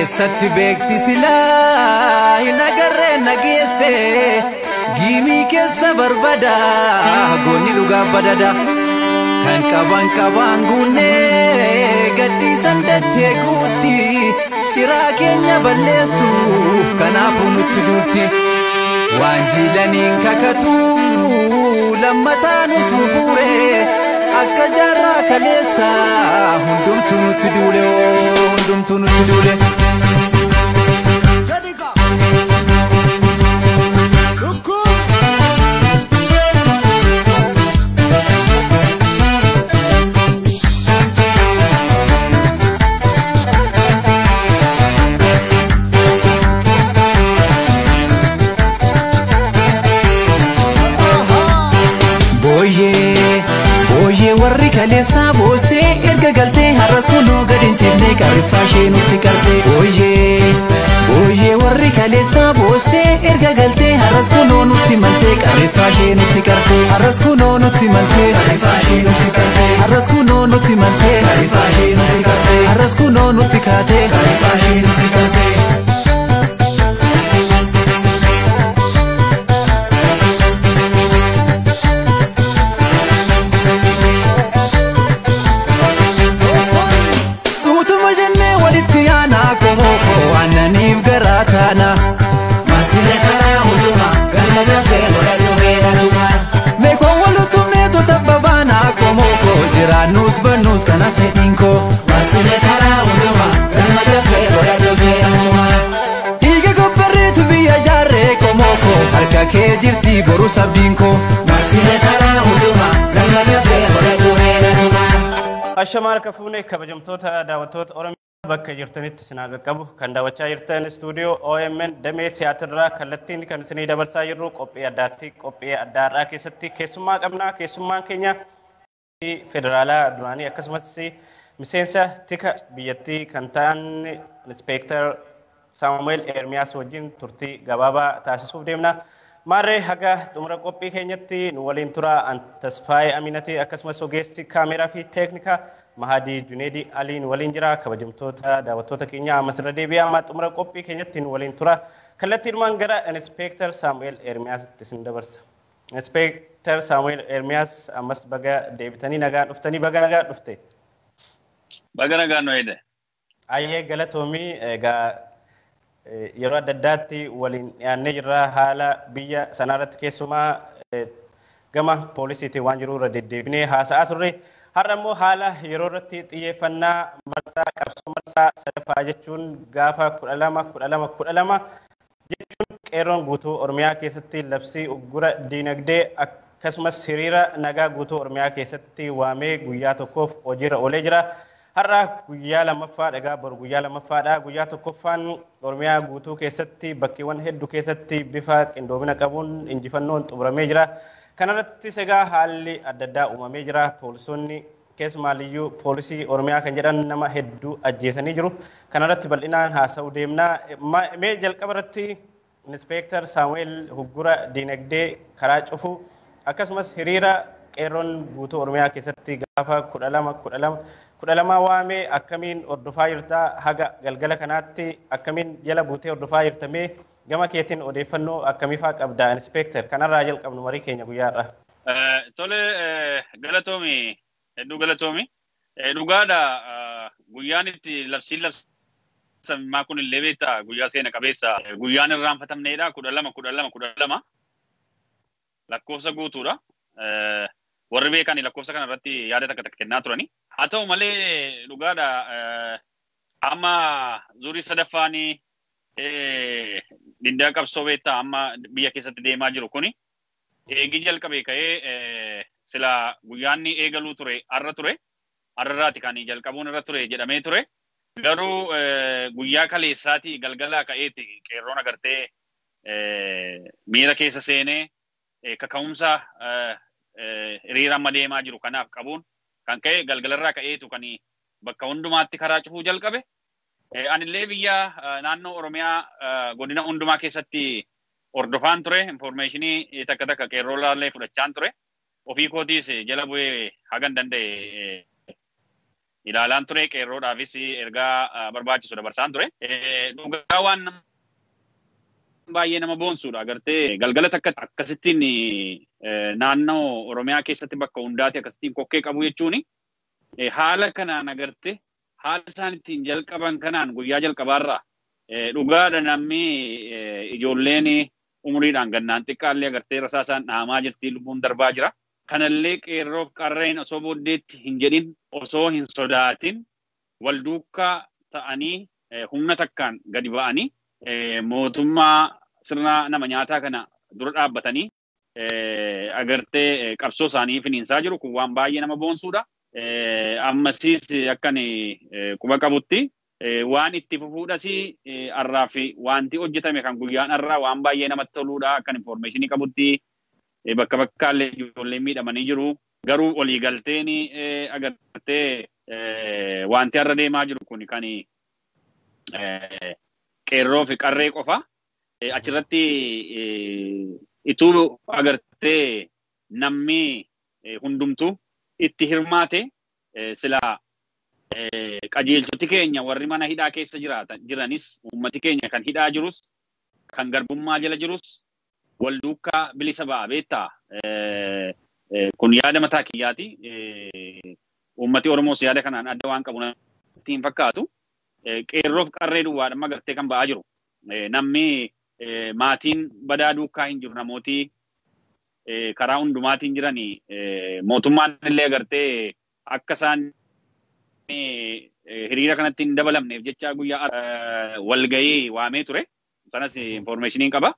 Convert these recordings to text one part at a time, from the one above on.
Eessatti beekti silaa hin agarree nageesse giimii keessa barbada goonni dhugaa badada kan qaban qabaan guunnee gadhiisan dachee guutti ciraa keenya balleessuuf kanaafuu nutti duulti waan jiilaniin kakatu lammataanis fufuure akka jaarraa kaleessa hundumtuu nutti duule hundumtuu nutti duule. Warri kaleessa boosee erga galtee har'as kunoo gad hin cifne qarriffaa ishee nutti qarte. Booyyee booyyee warri kaleessa boosee erga galtee har'as kunoo nutti maltee qarriffaa ishee nutti qarte. Har'as kunoo nutti maltee qarriffaa ishee nutti qarte. Har'as kunoo nutti maltee qarriffaa ishee nutti qarte. Har'as kunoo nutti kaatee qarriffaa ishee nutti qarte. Masile karaa hundumaa galma dafee godhadhu beekatuma. Meekoon wal utubneetu tabba baanaa qomoo jiraannus bannus kana fedhiin koo. Masile karaa hundumaa galma dafee godhadhu beekatuma. Dhiiga gobbarreetu biyya jaarree qomoo harka kee jirti boru sabdiin koo. Masile karaa hundumaa galma dafee godhadhu beekatuma. Ashamaa harka fuunee kabajamtoota daawwattoota Oromiyaa. Bakka jirtanitti isin qaqqabu kan daawwachaa jirtan istuudiyoo OMN damee siyaatirraa kallattiin kan isinii dabarsaa jirru qophii addaatti qophii addaarraa keessatti keessummaa qabna. Keessummaan keenya federaalaa duraanii akkasumas miseensa tika biyyattii kan ta'an Inspeektar Saamu'eel Ermiyaas wajjin turtii gabaabaa taasisuuf deemna. Maarree haga xumura qophii keenyatti nu waliin tura Tasfaayee Aminati akkasumas ogeessi kaameeraa fi teeknikaa Mahadii Juneedi Aliin waliin jira. Kabajamtoota daawwattoota keenya ammas irra deebi'aa amma xumura qophii keenyatti nu waliin tura. Kallattiidhumaan gara Inspeektar Saamu'eel Ermiyaasitti isin dabarsa. Inspeektar Saamu'eel Ermiyaas ammas baga deebitanii nagaan dhuftanii baga nagaan dhufte. Baga nagaan nu eede. Ayyee galatoomii egaa yeroo adda addaatti waliin dhiyaannee jirra haala biyya sanaarratti keessumaa gama poolisiitiin waan jiru irra deddeebinee haasa'aa turre. Har'a immoo haala yeroo irratti xiyyeeffannaa marsaa qabsoo marsaa sadaffaa jechuun gaafa 12 12 12 jechuun qeerroon guutuu Oromiyaa keessatti labsii uggura diinagdee akkasumas hiriira nagaa guutuu Oromiyaa keessatti waamee guyyaa tokkoof hojiirra oolee jira. Har'a guyyaa lammaffaadha egaa boru guyyaa lammaffaadha. Guyyaa tokkoffaan Oromiyaa guutuu keessatti bakkeewwan hedduu keessatti bifa qindoomina qabuun injifannoon xumuramee jira. Kanarrattis egaa haalli adda addaa uumamee jira. Poolisoonni keessumaaliyyuu poolisii Oromiyaa kan jedhan nama hedduu ajjeesanii jiru. Kanarratti bal'inaan haasa'uu deemna. Mee jalqaba irratti Inspeektar Saamu'eel uggura diinagdee karaa cufu akkasumas hiriira qeerroon guutuu Oromiyaa keessatti gaafa 12 12 12 waamee akkamiin hordofaa jirta haga galgala kanaatti akkamiin jala buutee hordofaa jirtamee gama keetiin odeeffannoo akkamiifaa qabda Inspeektar kanarraa jalqabnu marii keenya guyyaarra. Tole galatoomi hedduu galatoomi dhugaadha guyyaan itti labsiin labsamaa kun illee beektaa guyyaa seena qabeessa guyyaan irraanfatamneedha 12 12 12 lakkoofsa guutuudha. Warri beekan lakkoofsa kana irratti yaada takka takka kennaa turani. Haa ta'u malee dhugaadha amma zurii sadaffaan diddaa qabsoo beektaa amma biyya keessatti deemaa jiru kuni eegi jalqabee ka'ee sila guyyaanni eegaluu ture har'a ture har'arraati kan jalqabuun irra ture jedhamee ture. Garuu guyyaa kaleessaatii galgalaa ka'eeti qeerroon agartee miira keessa seenee kaka'umsa hiriira amma deemaa jiru kanaaf qabuun kan ka'e galgalarraa ka'eetu kan bakka hundumaatti karaa cufuu jalqabe. Anillee biyya naannoo Oromiyaa godina hundumaa keessatti hordofaan ture informeeshinii takka takka qeerroo laallee fudhachaan ture. Ofii kootiis jala bu'ee hagan danda'e Ilaalaan ture qeerroodhaafis ergaa barbaachisu dabarsaan ture. Dhugaa waan baay'ee nama boonsuudha agartee galgala takka akkasittiin naannoo Oromiyaa keessatti bakka hundaati akkasittiin kokkee qabu jechuun haala kanaan agartee haala isaan ittiin jalqaban kanaan guyyaa jalqabaarraa dhugaadha namni ijoolleen umuriidhaan gannaan xiqqaallee agartee rasaasaan dhahamaa jirti lubbuun darbaa jira. Kanallee qeerroof qarreen osoo booddeetti hin jedhin osoo hin sodaatin wal duukaa ta'anii humna takkaan gadi ba'anii mootummaa sirna nama nyaataa kana dura dhaabbatanii agartee qabsoo isaanii finiinsaa jiru kun waan baay'ee nama boonsuudha. Ammasiis akkan quba qabutti waan itti fufuudhas har'aa fi wanti hojjetame kan guyyaan har'aa waan baay'ee namatti toluudha akkan informeeshinii qabutti bakka bakkaallee ijoolleen miidhamanii jiru. Garuu walii galteen agartee wanti har'a deemaa jiru kun kan qeerroo fi qarree qofa. Achirratti ituu agartee namni hundumtuu itti hirmaate sila qajeelchoti keenya warri mana hidhaa keessa jiranis uummati keenya kan hidhaa jirus kan garbummaa jala jirus wal duukaa bilisa ba'a beektaa. Kun yaada mataa kiyyaati. Uummati Oromoos yaada kanaan adda waan qabu natti hin fakkaatu. Qeerroof qarree duwwaadha amma gartee kan ba'aa jiru. Namni maatiin badaa duukaa hin jiru namooti karaa hundumaatiin jiran mootummaan illee agartee akka isaan hiriira kanatti hin dabalamneef jecha guyyaa walgahii waamee ture. Sanas informeeshinii qaba.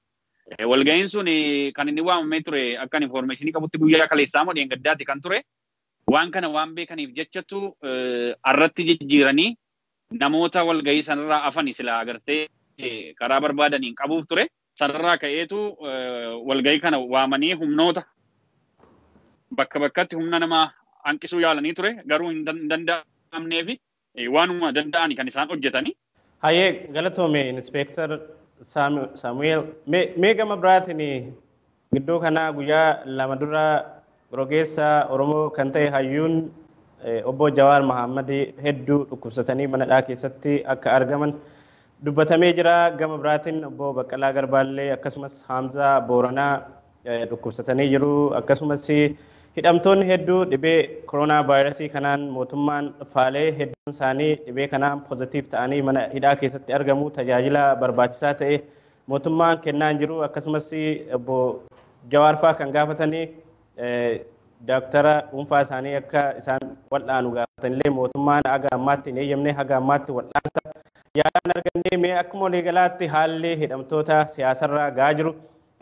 Walgahiin sun kan inni waamamee ture akka informeeshinii qabutti guyyaa kaleessaa moo dheengaddaatti kan ture. Waan kana waan beekaniif jechatu irratti jijjiiranii namoota walgahii sanarraa afani sila agartee karaa barbaadaniin qabuuf ture. Sanarraa ka'eetu walgahii kana waamanii humnoota bakka bakkatti humna nama hanqisuu yaalanii ture. Garuu hin danda'amneefi waanuma danda'ani kan isaan hojjetani. Hayyee galatoome Inspektar Saamu'eel. Mee gama biraatiin gidduu kanaa guyyaa lama dura rogeessa Oromoo kan ta'e hayyuun obbo Jawaar Mohaammed hedduu dhukkubsatanii mana hidhaa keessatti akka argaman dubbatamee jira. Gama biraatiin obbo Baqqalaa Garbaallee akkasumas Haamzaa Booranaa dhukkubsatanii jiru. Akkasumas hidhamtoonni hedduu dhibee koronaa vaayirasii kanaan mootummaan faalee hedduun isaanii dhibee kanaan poozitiif ta'anii mana hidhaa keessatti argamu. Tajaajila barbaachisaa ta'e mootummaan kennaa hin jiru. Akkasumas obbo Jawaar fa'aa kan gaafatanii daaktara dhuunfaa isaanii akka isaan wal'aanu gaafatanillee mootummaan haga ammaatti hin eeyyamne haga ammaatti wal'aansa yaalaan arganne. Mee akkuma waliigalaatti haalli hidhamtoota siyaasarraa gahaa jiru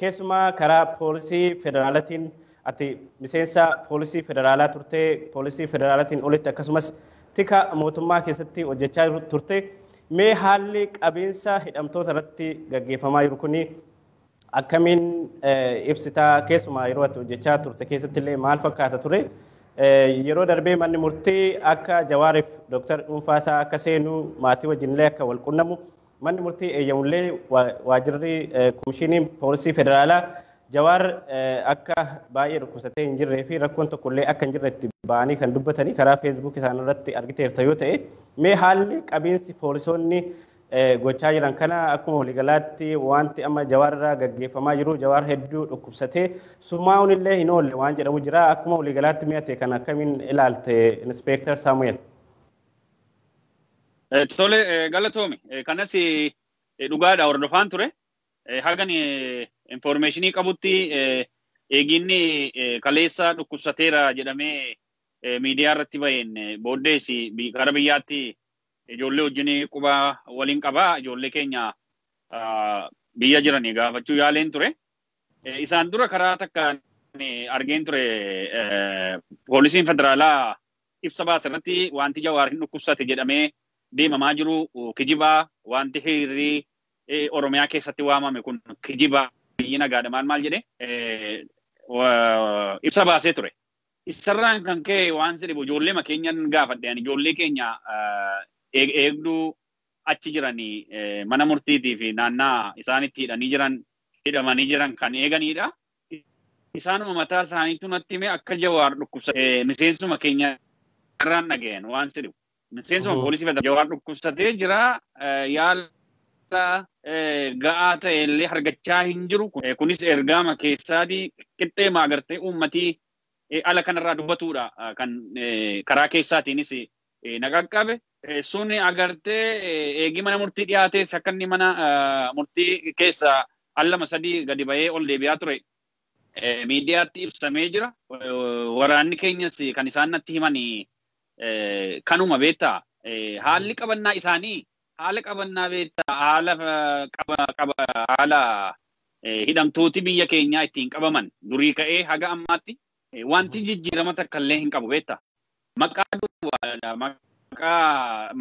keessumaa karaa poolisii federaalatiin ati miseensa poolisii federaalaa turte poolisii federaalatiin olitti akkasumas tika mootummaa keessatti hojjechaa turte mee haalli qabiinsa hidhamtoota irratti gaggeeffamaa jiru kuni akkamiin ibsitaa keessumaa yeroo ati hojjechaa turte keessatti illee maal fakkaata ture? Yeroo darbee manni murtii akka Jawaariif Dooktar Dhuunfaasaa akka seenu maatii wajjin illee akka wal qunnamu manni murtii eeyyamullee waajirri komishiniin poolisii federaalaa Jawaar akka baay'ee dhukkubsatee hin jirree fi rakkoon tokkollee akka hin jirretti ba'anii kan dubbatanii karaa feesbuuk isaan irratti argiteerta yoo ta'e mee haalli qabiinsi poolisoonni gochaa jiran kana akkuma waliigalaatti wanti amma Jawaar irraa gaggeeffamaa jiru Jawaar hedduu dhukkubsatee summaa'uun illee hin oolle waan jedhamu jira. Akkuma waliigalaatti mi'a ta'e kan akkamiin ilaalte Inspektar Saamu'eel? Tole galatoome. Kanas dhugaadha hordofaan ture. Hagan informeeshinii qabutti eeginni kaleessa dhukkubsateera jedhamee miidiyaa irratti baheen booddees gara biyyaatti ijoollee wajjin quba waliin qabaa ijoollee keenya biyya jiranii gaafachuu yaaleen ture. Isaan dura karaa takka argeen ture poolisiin federaalaa ibsa baase irratti wanti Jawaar hin dhukkubsate jedhamee deemamaa jiru kijibaa wanti hiriirri Oromiyaa keessatti waamame kun kijibaa biyyi nagaadha maal maal jedhe ibsa baasee ture. Isarraan kan ka'e waan si dhibu ijoollee keenyan gaafadhe ani ijoollee keenya eegduu achi jiranii mana murtiitii fi naannaa isaanitti hidhanii jiran hidhamanii jiran kan eeganidha. Isaanuma mataa isaaniitu natti hime akka Jawaar dhukkubsate miseensuma keenya irraan dhaga'een waan si dhibu. Miseensuma poolisii federaalaa Jawaar dhukkubsatee jira yaala ga'aa ta'e illee argachaa hin jiru. Kunis ergama keessaatii qixxeema agartee uummatii ala kanarraa dubbatuudha kan karaa keessaatiinis na qaqqabe. Sun agartee eegi mana murtii dhiyaatee akka inni mana murtii keessa al lama sadii gadi ba'ee ol deebi'aa ture. Miidiyaatti ibsamee jira. Waraanni keenyas kan isaan natti himan kanuma beektaa. Haalli qabannaa isaanii haala qabannaa beektaa haala haala hidhamtooti biyya keenyaa ittiin qabaman durii ka'ee haga ammaatti wanti jijjiirama takka illee hin qabu beektaa. Maqaa duwwaadha.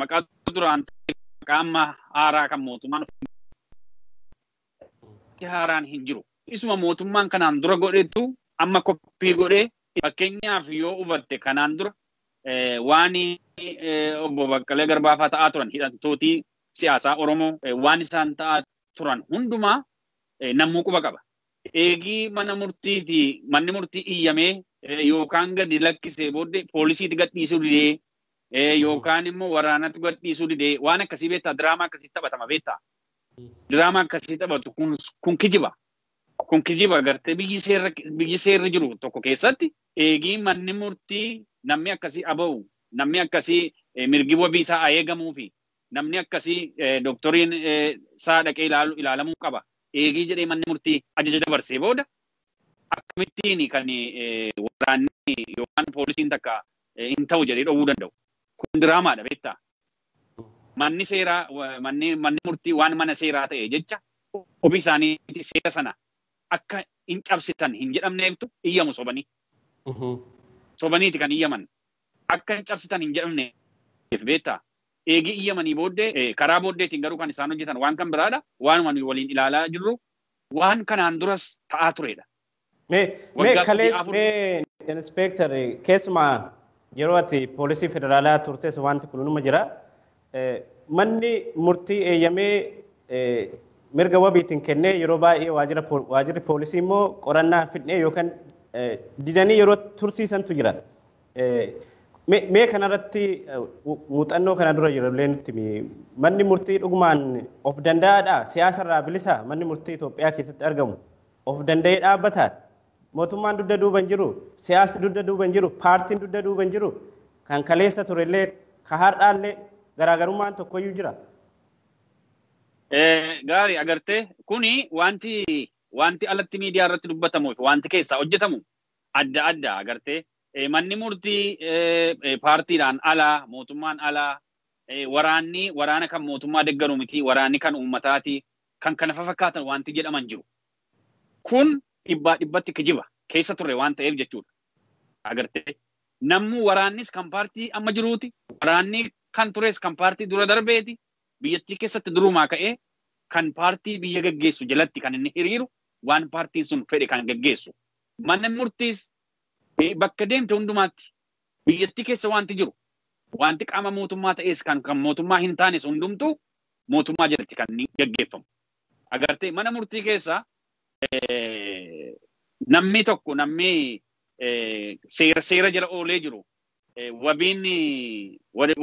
Maqaa duraan maqaa amma haaraa kan mootummaan haaraan hin jiru. Isuma mootummaan kanaan dura godhetu amma koppii godhee fakkeenyaaf yoo hubatte kanaan dura waan obbo Baqqalee Garbaafaa ta'aa turan hidhamtootii siyaasaa Oromoo waan isaan ta'aa turan hundumaa namuu quba qaba. Eegii mana murtiiti manni murtii iyyamee yookaan gadi lakkisee booddee poolisiitti gadhiisuu didee yookaan immoo waraanatti gadhiisuu didee waan akkasii beektaa diraamaa akkasii taphatama beektaa. Diraamaa akkasii taphatu kun kijiba. Kun kijiba agartee biyyi seerri jiru tokko keessatti eegii manni murtii namni akkasii aba'u namni akkasii mirgi wabii isaa eegamuu fi namni akkasii dooktoriin isaa dhaqee ilaalamuu qaba. Eegii jedhee manni murtii ajaja dabarsee booda akkamittiin kan waraanni yookaan poolisiin takka hin ta'u jedhee dhowwuu danda'u. Kun diraamaadha beektaa. Manni seeraa manni murtii waan mana seeraa ta'e jecha ofii isaaniitti seera sana akka hin cabsitan hin jedhamneeftu iyyamu sobanii. Sobaniiti kan iyyaman. Akka hin cabsitan hin jedhamneef beektaa. Eegii iyyamanii booddee karaa booddeetiin garuu kan isaan hojjetan waan kan biraadha. Waanuma nuyi waliin ilaalaa jirru waan kanaan duras ta'aa turedha. Mee kalee mee inspektar keessumaa yeroo ati poolisii federaalaa turtes wanti kun numa jira. Manni murtii eeyyamee mirga wabiitiin kennee yeroo baay'ee waajirri poolisii immoo qorannaa fidnee yookaan didanii yeroo tursiisantu jira. Mee kanarratti muuxannoo kana dura jirullee nutti manni murtii dhugumaan of danda'aadha siyaasarraa bilisa manni murtii Itoophiyaa keessatti argamu of danda'ee dhaabbataa mootummaan dugda duuba hin jiru siyaasni dugda duuba hin jiru paartiin dugda duuba hin jiru kan kaleessa turellee ka har'aallee garaagarummaan tokkoyyuu jira. Gaarii agartee kuni wanti alatti miidiyaa irratti dubbatamu wanti keessaa hojjetamu adda adda agartee. Manni murtii paartiidhaan alaa mootummaan alaa waraanni waraana kan mootummaa deeggaru miti waraanni kan uummataati kan kana fakkaatan wanti jedhaman jiru. Kun dhibbaa dhibbatti kijiba keessa turre waan ta'eef jechuudha. Agartee nammu waraannis kan paartii amma jiruuti waraanni kan tures kan paartii dura darbeeti biyyattii keessatti durumaa ka'ee kan paartii biyya gaggeessu jalatti kan inni hiriiru waan paartiin sun fedhe kan gaggeessu. Manni murtiis bakka deemte hundumaatti biyyattii keessa wanti jiru wanti qaama mootummaa ta'es kan mootummaa hin taanes hundumtuu mootummaa jalatti kan gaggeeffamu. Agartee mana murtii keessa namni tokko namni seera jala oolee jiru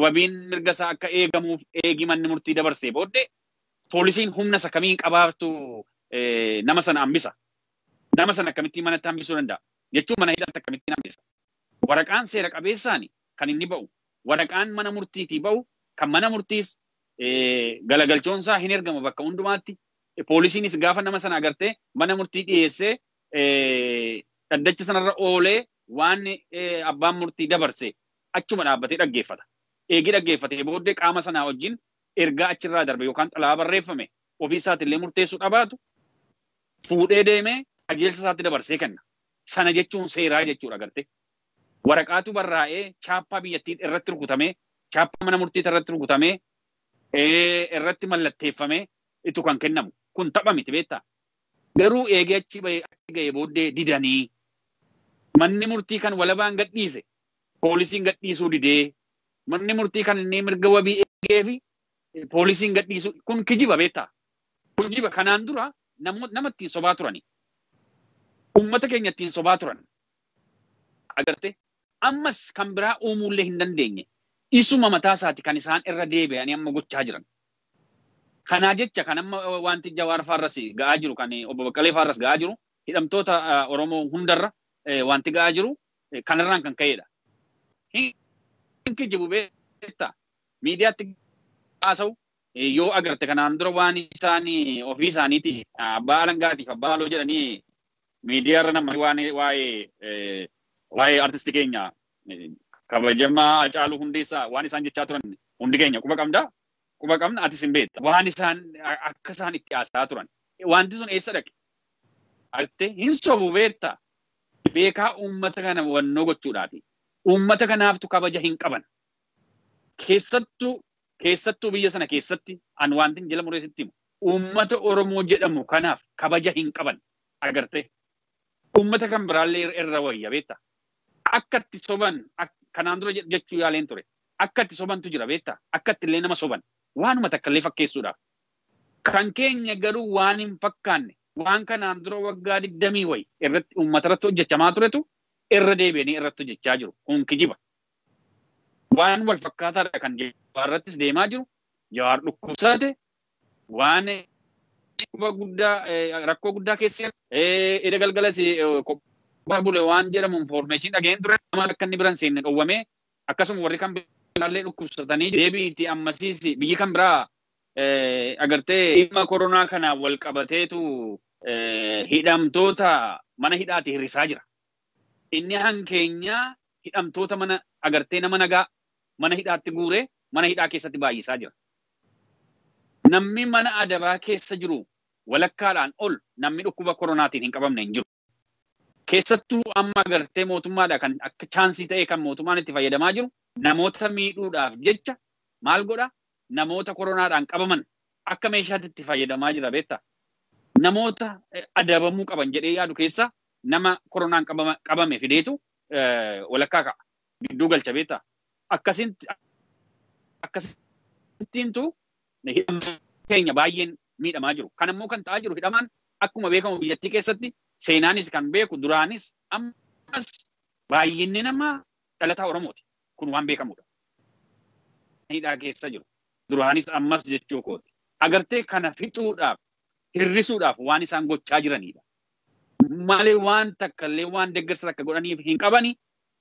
wabiin mirga isaa akka eegamuuf eegi manni murtii dabarsee booddee poolisiin humna isa kamiin qabaatu nama sana hambisa. Nama sana akkamittiin manatti hambisuu danda'a? Jechuun mana hidhaatti akkamittiin hambisa? Waraqaan seera qabeessaan kan inni ba'u, waraqaan mana murtiitii ba'u, kan mana murtiis galagalchoonsaa hin ergamu bakka hundumaatti. Poolisiinis gaafa nama sana agartee mana murtii dhiyeessee dhaddacha sanarra oolee waan abbaan murtii dabarse achuma dhaabbatee dhaggeeffata. Eegii dhaggeeffatee booddee qaama sanaa wajjin ergaa achirraa darbe yookaan xalayaa barreeffame ofii isaatiillee murteessuu dhabaatu fuudhee deemee qajeelcha isaatti dabarsee kenna. Sana jechuun seeraa jechuudha agartee. Waraqaatu barraa'ee chaappaa biyyattii irratti rukutamee chaappaa mana murtii irratti rukutamee irratti mallatteeffamee itu kan kennamu. Kun tapha miti beektaa. Garuu eegee achi ga'ee booddee didanii manni murtii kan walabaan gadhiise poolisiin gadhiisuu didee manni murtii kan inni mirga wabii eegee fi poolisiin gadhiisuu kun kijiba beektaa. Kijiba kanaan dura nama ittiin sobaa turani. Uummata keenya ittiin sobaa turan. Agartee ammas kan biraa uumuullee hin dandeenye. Isuma mataa isaati kan isaan irra deebi'anii amma gochaa jiran. Kanaa jecha kan amma wanti Jawaar faarras ga'aa jiru, kan obbo Baqqalee faarras ga'aa jiru, hidhamtoota Oromoo hundarra wanti ga'aa jiru kanarraan kan ka'edha. Hin kijibu beektaa, miidiyaatti haasa'u yoo agarte kanaan dura waan isaan ofii isaaniiti abbaa alangaatiif abbaa aloo jedhanii miidiyaarra nama waan waa'ee artistii keenya kabajamaa Hacaaluu Hundeessaa waan isaan jechaa turan hundi keenya quba qabda. Quba qabna, atis hin beekta. Waan isaan akka isaan itti haasa'aa turan. Wanti sun eessa dhaqe? Arte hin sobu beekta. Beekaa uummata kana hubannoo gochuudhaafi. Uummata kanaaftu kabaja hin qaban. Keessattuu biyya sana keessatti an wanti jala mureessitti himu. Uummata Oromoo jedhamu kanaaf kabaja hin qaban. Agartee. Uummata kan biraallee irra wayya beekta. Akka itti soban kanaan dura jechuu yaaleen ture. Akka itti sobantu jira beekta. Akka itti illee nama soban. Waanuma takka illee fakkeessuudhaaf. Kan keenya garuu waan hin fakkaanne, waan kanaan dura waggaa 20 wayi irratti uummata irratti hojjechamaa turetu irra deebi'anii irratti hojjechaa jiru. Kun kijiba. Waan wal fakkaataadha kan Jawaar irrattis deemaa jiru. Jawaar dhukkubsate waan dhukkuba guddaa, rakkoo guddaa keessa edda galgalas kophaa bule waan jedhamu information dhageen ture. Nama akka inni biran seenne dhowwamee, akkasuma warri kan biraallee dhukkubsatanii deebiitti ammasiis biyyi kan biraa agartee dhimma koronaa kana wal qabateetu hidhamtoota mana hidhaati hir'isaa jira. Inni hankeenyaa hidhamtoota mana agartee nama nagaa mana hidhaatti guuree mana hidhaa keessatti baay'isaa jira. Namni mana adabaa keessa jiru walakkaadhaan ol namni dhukkuba koronaatiin hin qabamne hin jiru. Keessattuu amma agartee mootummaadha kan akka chaansii ta'e kan mootummaan itti fayyadamaa jiru namoota miidhuudhaaf jecha maal godha? Namoota koronaadhaan qabaman akka meeshaatti itti fayyadamaa jira beektaa. Namoota adabamuu qaban jedhee yaadu keessa nama koronaan qabame fideetu walakkaa ka'a. Gidduu galcha beektaa. Akkasittiintu hidhamtoota keenya baay'een miidhamaa jiru. Kan ammoo kan ta'aa jiru hidhamaan akkuma beekamu biyyattii keessatti seenaanis kan beeku duraanis ammas baay'inni namaa dhalataa Oromooti. Kun waan beekamudha. Hidhaa keessa jiru. Duraanis ammas jechuu kooti. Agartee kana fixuudhaaf, hir'isuudhaaf waan isaan gochaa jiranidha. Malee waan takka illee waan deeggarsa takka godhaniif hin qabani.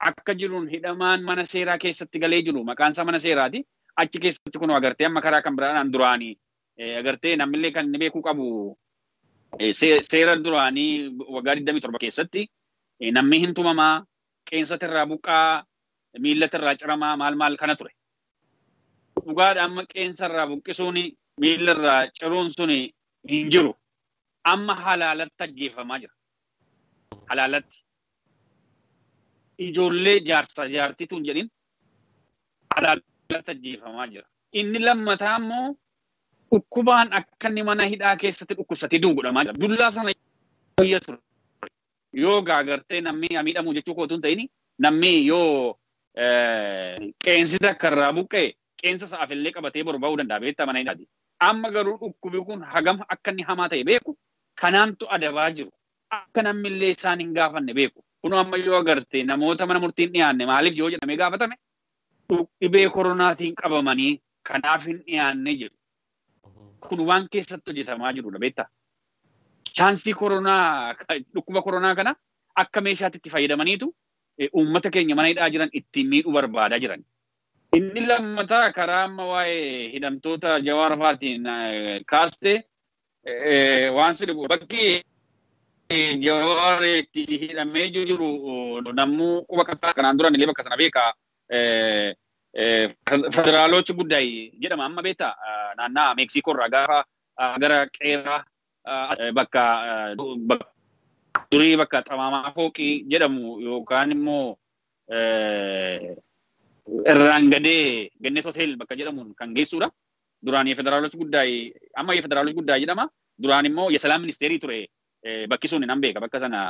Akka jiruun hidhamaan mana seeraa keessatti galee jiru maqaan isaa mana seeraati. Achi keessatti kun agartee amma karaa kan biraadhaan duraanii agartee namnillee kan inni beekuu qabu seera duraanii waggaa 27 keessatti namni hin tumamaa, qeensata irraa buqqaa, miillata irraa ciramaa maal maal kana ture. Dhugaadha amma qeensa irraa buqqisuun miilla irraa ciruun sun hin jiru. Amma halaalatti ajjeefamaa jira. Halaalatti. Ijoollee jaarsa jaartitu hin jedhin halaalatti ajjeefamaa jira. Inni lammataa immoo dhukkubaan akka inni mana hidhaa keessatti dhukkubsatee du'u godhamaa jira. Dullaa sana wayya ture. Yoo gaagartee namni miidhamu jechuu kootu hin ta'in namni yoo qeensi takka irraa buqqee qeensa sa'aaf illee qabatee boru ba'uu danda'a beektaa mana hidhaati. Amma garuu dhukkubi kun hagam akka inni hamaa ta'e beeku kanaantu adabaa jiru. Akka namni illee isaan hin gaafanne beeku. Kun amma yoo agarte namoota mana murtiin dhiyaanne maaliif yoo jedhamee gaafatame dhibee koronaatiin qabamanii kanaaf hin dhiyaanne jedhu. Kun waan keessatti hojjetamaa jirudha beektaa. Chaansii koronaa dhukkuba koronaa kana akka meeshaatti itti fayyadamaniitu uummata keenya mana hidhaa jiran ittiin miidhuu barbaadaa jiran. Inni lammataa karaa amma waa'ee hidhamtoota Jawaar fa'aatiin kaaste waan si dhibu bakki Jawaar itti hidhamee jiru namuu quba qabaa kanaan duran illee bakka sana beekaa. Federaalochi guddaa jedhama amma beektaa naannaa Meeksikoo irraa gaafa gara qeeraa bakka durii bakka xamaamaa fooqii jedhamu yookaan immoo irraan gadee Gannet Hotel bakka jedhamuun kan geessudha. Duraan የፌዴራሎች ጉዳይ amma የፌዴራሎች ጉዳይ jedhama. Duraan immoo የሰላም ministeerii ture bakki sun nan beeka bakka sana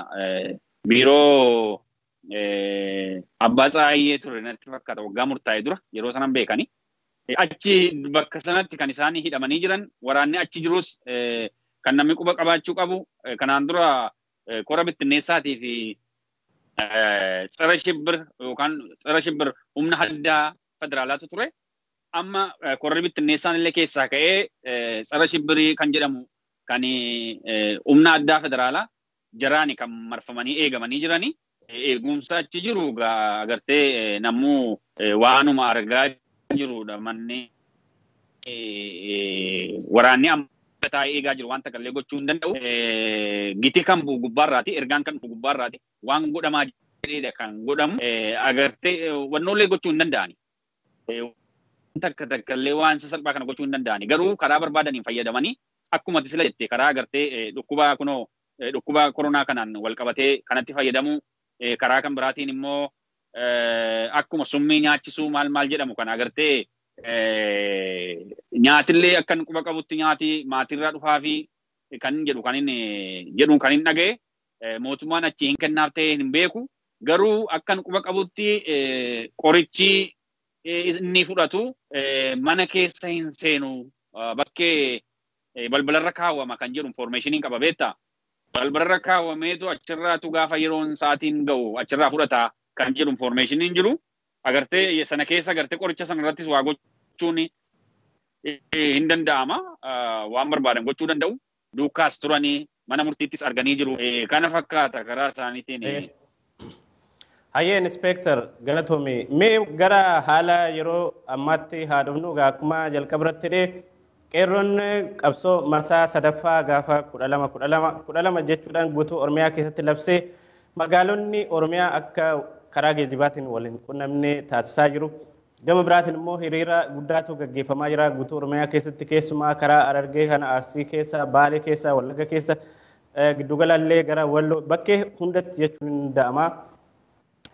biiroo Abbaa Tsaayyee ture natti fakkaata waggaa murtaa'e dura yeroo sanan beekani. Achi bakka sanatti kan isaan hidhamanii jiran waraanni achi jirus kan namni quba qabaachuu qabu kanaan dura kora bittinneessaatii fi tsara shibbir yookaan tsara shibbir humna addaa federaalaatu ture. Amma korri bittinneessaan illee keessaa ka'ee tsara shibbirii kan jedhamu kan humna addaa federaalaa jaraani kan marfamanii eegamanii jiranii. Eegumsa achi jiru agartee namuu waanuma argaa jirudha manni waraanni amma taa'ee eegaa jiru waan takka illee gochuu hin danda'u. Giti kan bu'u gubbaarraati ergaan kan dhufu gubbaarraati waan godhamaa jedheedha kan godhamu agartee wannollee gochuu hin danda'ani. Takka takka illee waan sasalphaa kana gochuu hin danda'ani garuu karaa barbaadaniin fayyadamanii akkuma sila jette karaa agartee dhukkuba kunoo dhukkuba koronaa kanaan wal qabatee kanatti fayyadamuu karaa kan biraatiin immoo akkuma summii nyaachisuu maal maal jedhamu kana agartee nyaatillee akka inni quba qabutti nyaati maatirraa dhufaa fi kan jedhu kan inni jedhu kan hin dhaga'e mootummaan achi hin kennaaf ta'e hin beeku garuu akka inni quba qabutti qorichi inni fudhatu mana keessa hin seenu bakkee balbalarra kaawwama kan jedhu informationiin qaba beektaa. Balbalarra kaawwameetu achirraatu gaafa yeroon sa'aatiin ga'u achirraa fudhata kan jedhu informationiin jiru. Agartee sana keessa agartee qoricha sana irrattis waa gochuun hin danda'ama. Waan barbaadan gochuu danda'u. Duukaas turanii mana murtiittis arganii jiru. Kana fakkaata karaa isaaniitiin. Hayyee Inspektar Galatoomi, mee gara haala yeroo ammaatti haa dhufnu akkuma jalqaba irratti hidhee qeerroon qabsoo marsaa sadaffaa gaafa 12/12/12 jechuudhaan guutuu Oromiyaa keessatti labsee magaalonni Oromiyaa akka karaa geejjibaatiin wal hin qunnamne taasisaa jiru. Gama biraatiin immoo hiriira guddaatu gaggeeffamaa jira guutuu Oromiyaa keessatti keessumaa karaa Harargee kana Arsii keessa, Baalee keessa, Wallagga keessa giddugalallee gara Walloo bakkee hundatti jechuun ni danda'ama.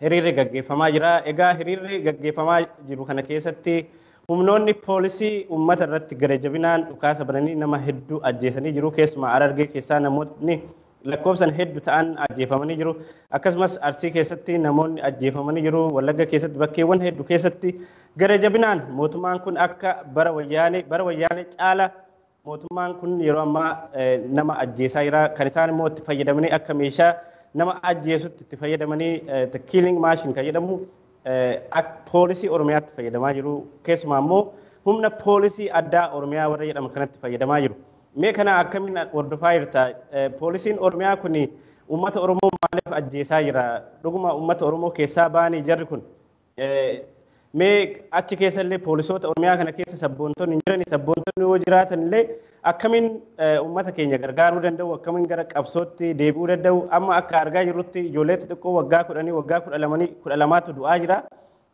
Hiriirri gaggeeffamaa jira. Egaa hiriirri gaggeeffamaa jiru kana keessatti humnoonni poolisii uummata irratti gara jabinaan dhukaasa bananii nama hedduu ajjeesanii jiru. Keessumaa Harargee keessaa namoonni lakkoofsan hedduu ta'an ajjeefamanii jiru. Akkasumas Arsii keessatti namoonni ajjeefamanii jiru. Wallagga keessatti bakkeewwan hedduu keessatti gara jabinaan mootummaan kun akka bara wayyaanee caala mootummaan kun yeroo ammaa nama ajjeesaa jira. Kan isaan immoo itti fayyadamanii akka meeshaa nama ajjeesutti itti fayyadamanii the killing machine kan jedhamu poolisii Oromiyaatti fayyadamaa jiru. Keessumaa immoo humna poolisii addaa Oromiyaa warra jedhaman kanatti fayyadamaa jiru. Mee kana akkamiin hordofaa jirta? Poolisiin Oromiyaa kun uummata Oromoo maaliif ajjeesaa jira? Dhuguma uummata Oromoo keessaa ba'anii jarri kun. Mee achi keessa illee poolisoota Oromiyaa kana keessa sabboontonni hin jirani. Sabboontonni yoo jiraatan illee akkamiin uummata keenya gargaaruu danda'u? Akkamiin gara qabsootti deebi'uu danda'u? Amma akka argaa jirrutti ijoollee xixiqqoo waggaa 10, waggaa 12 du'aa jira.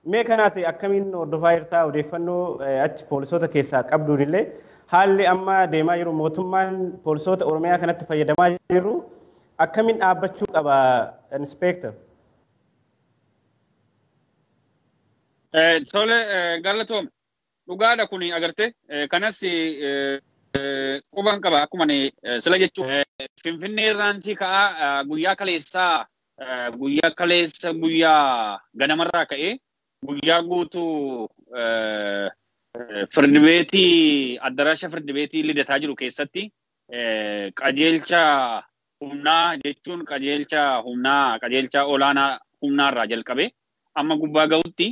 Mee kanaati akkamiin hordofaa jirta? Odeeffannoo achi poolisoota keessaa qabduun illee haalli amma deemaa jiru mootummaan poolisoota Oromiyaa kanatti fayyadamaa jiru akkamiin dhaabbachuu qaba Inspektar? Tole galatoome dhugaadha kuni agartee kanas quban qaba akkuma sila jechuun Finfinnee irraantii ka'aa guyyaa kaleessaa guyyaa kaleessa guyyaa ganamarraa ka'ee guyyaa guutuu firdi beetii addaraasha firdi beetii lidataa jiru keessatti qajeelcha humnaa jechuun qajeelcha humnaa qajeelcha olaanaa humnaarraa jalqabe amma gubbaa ga'utti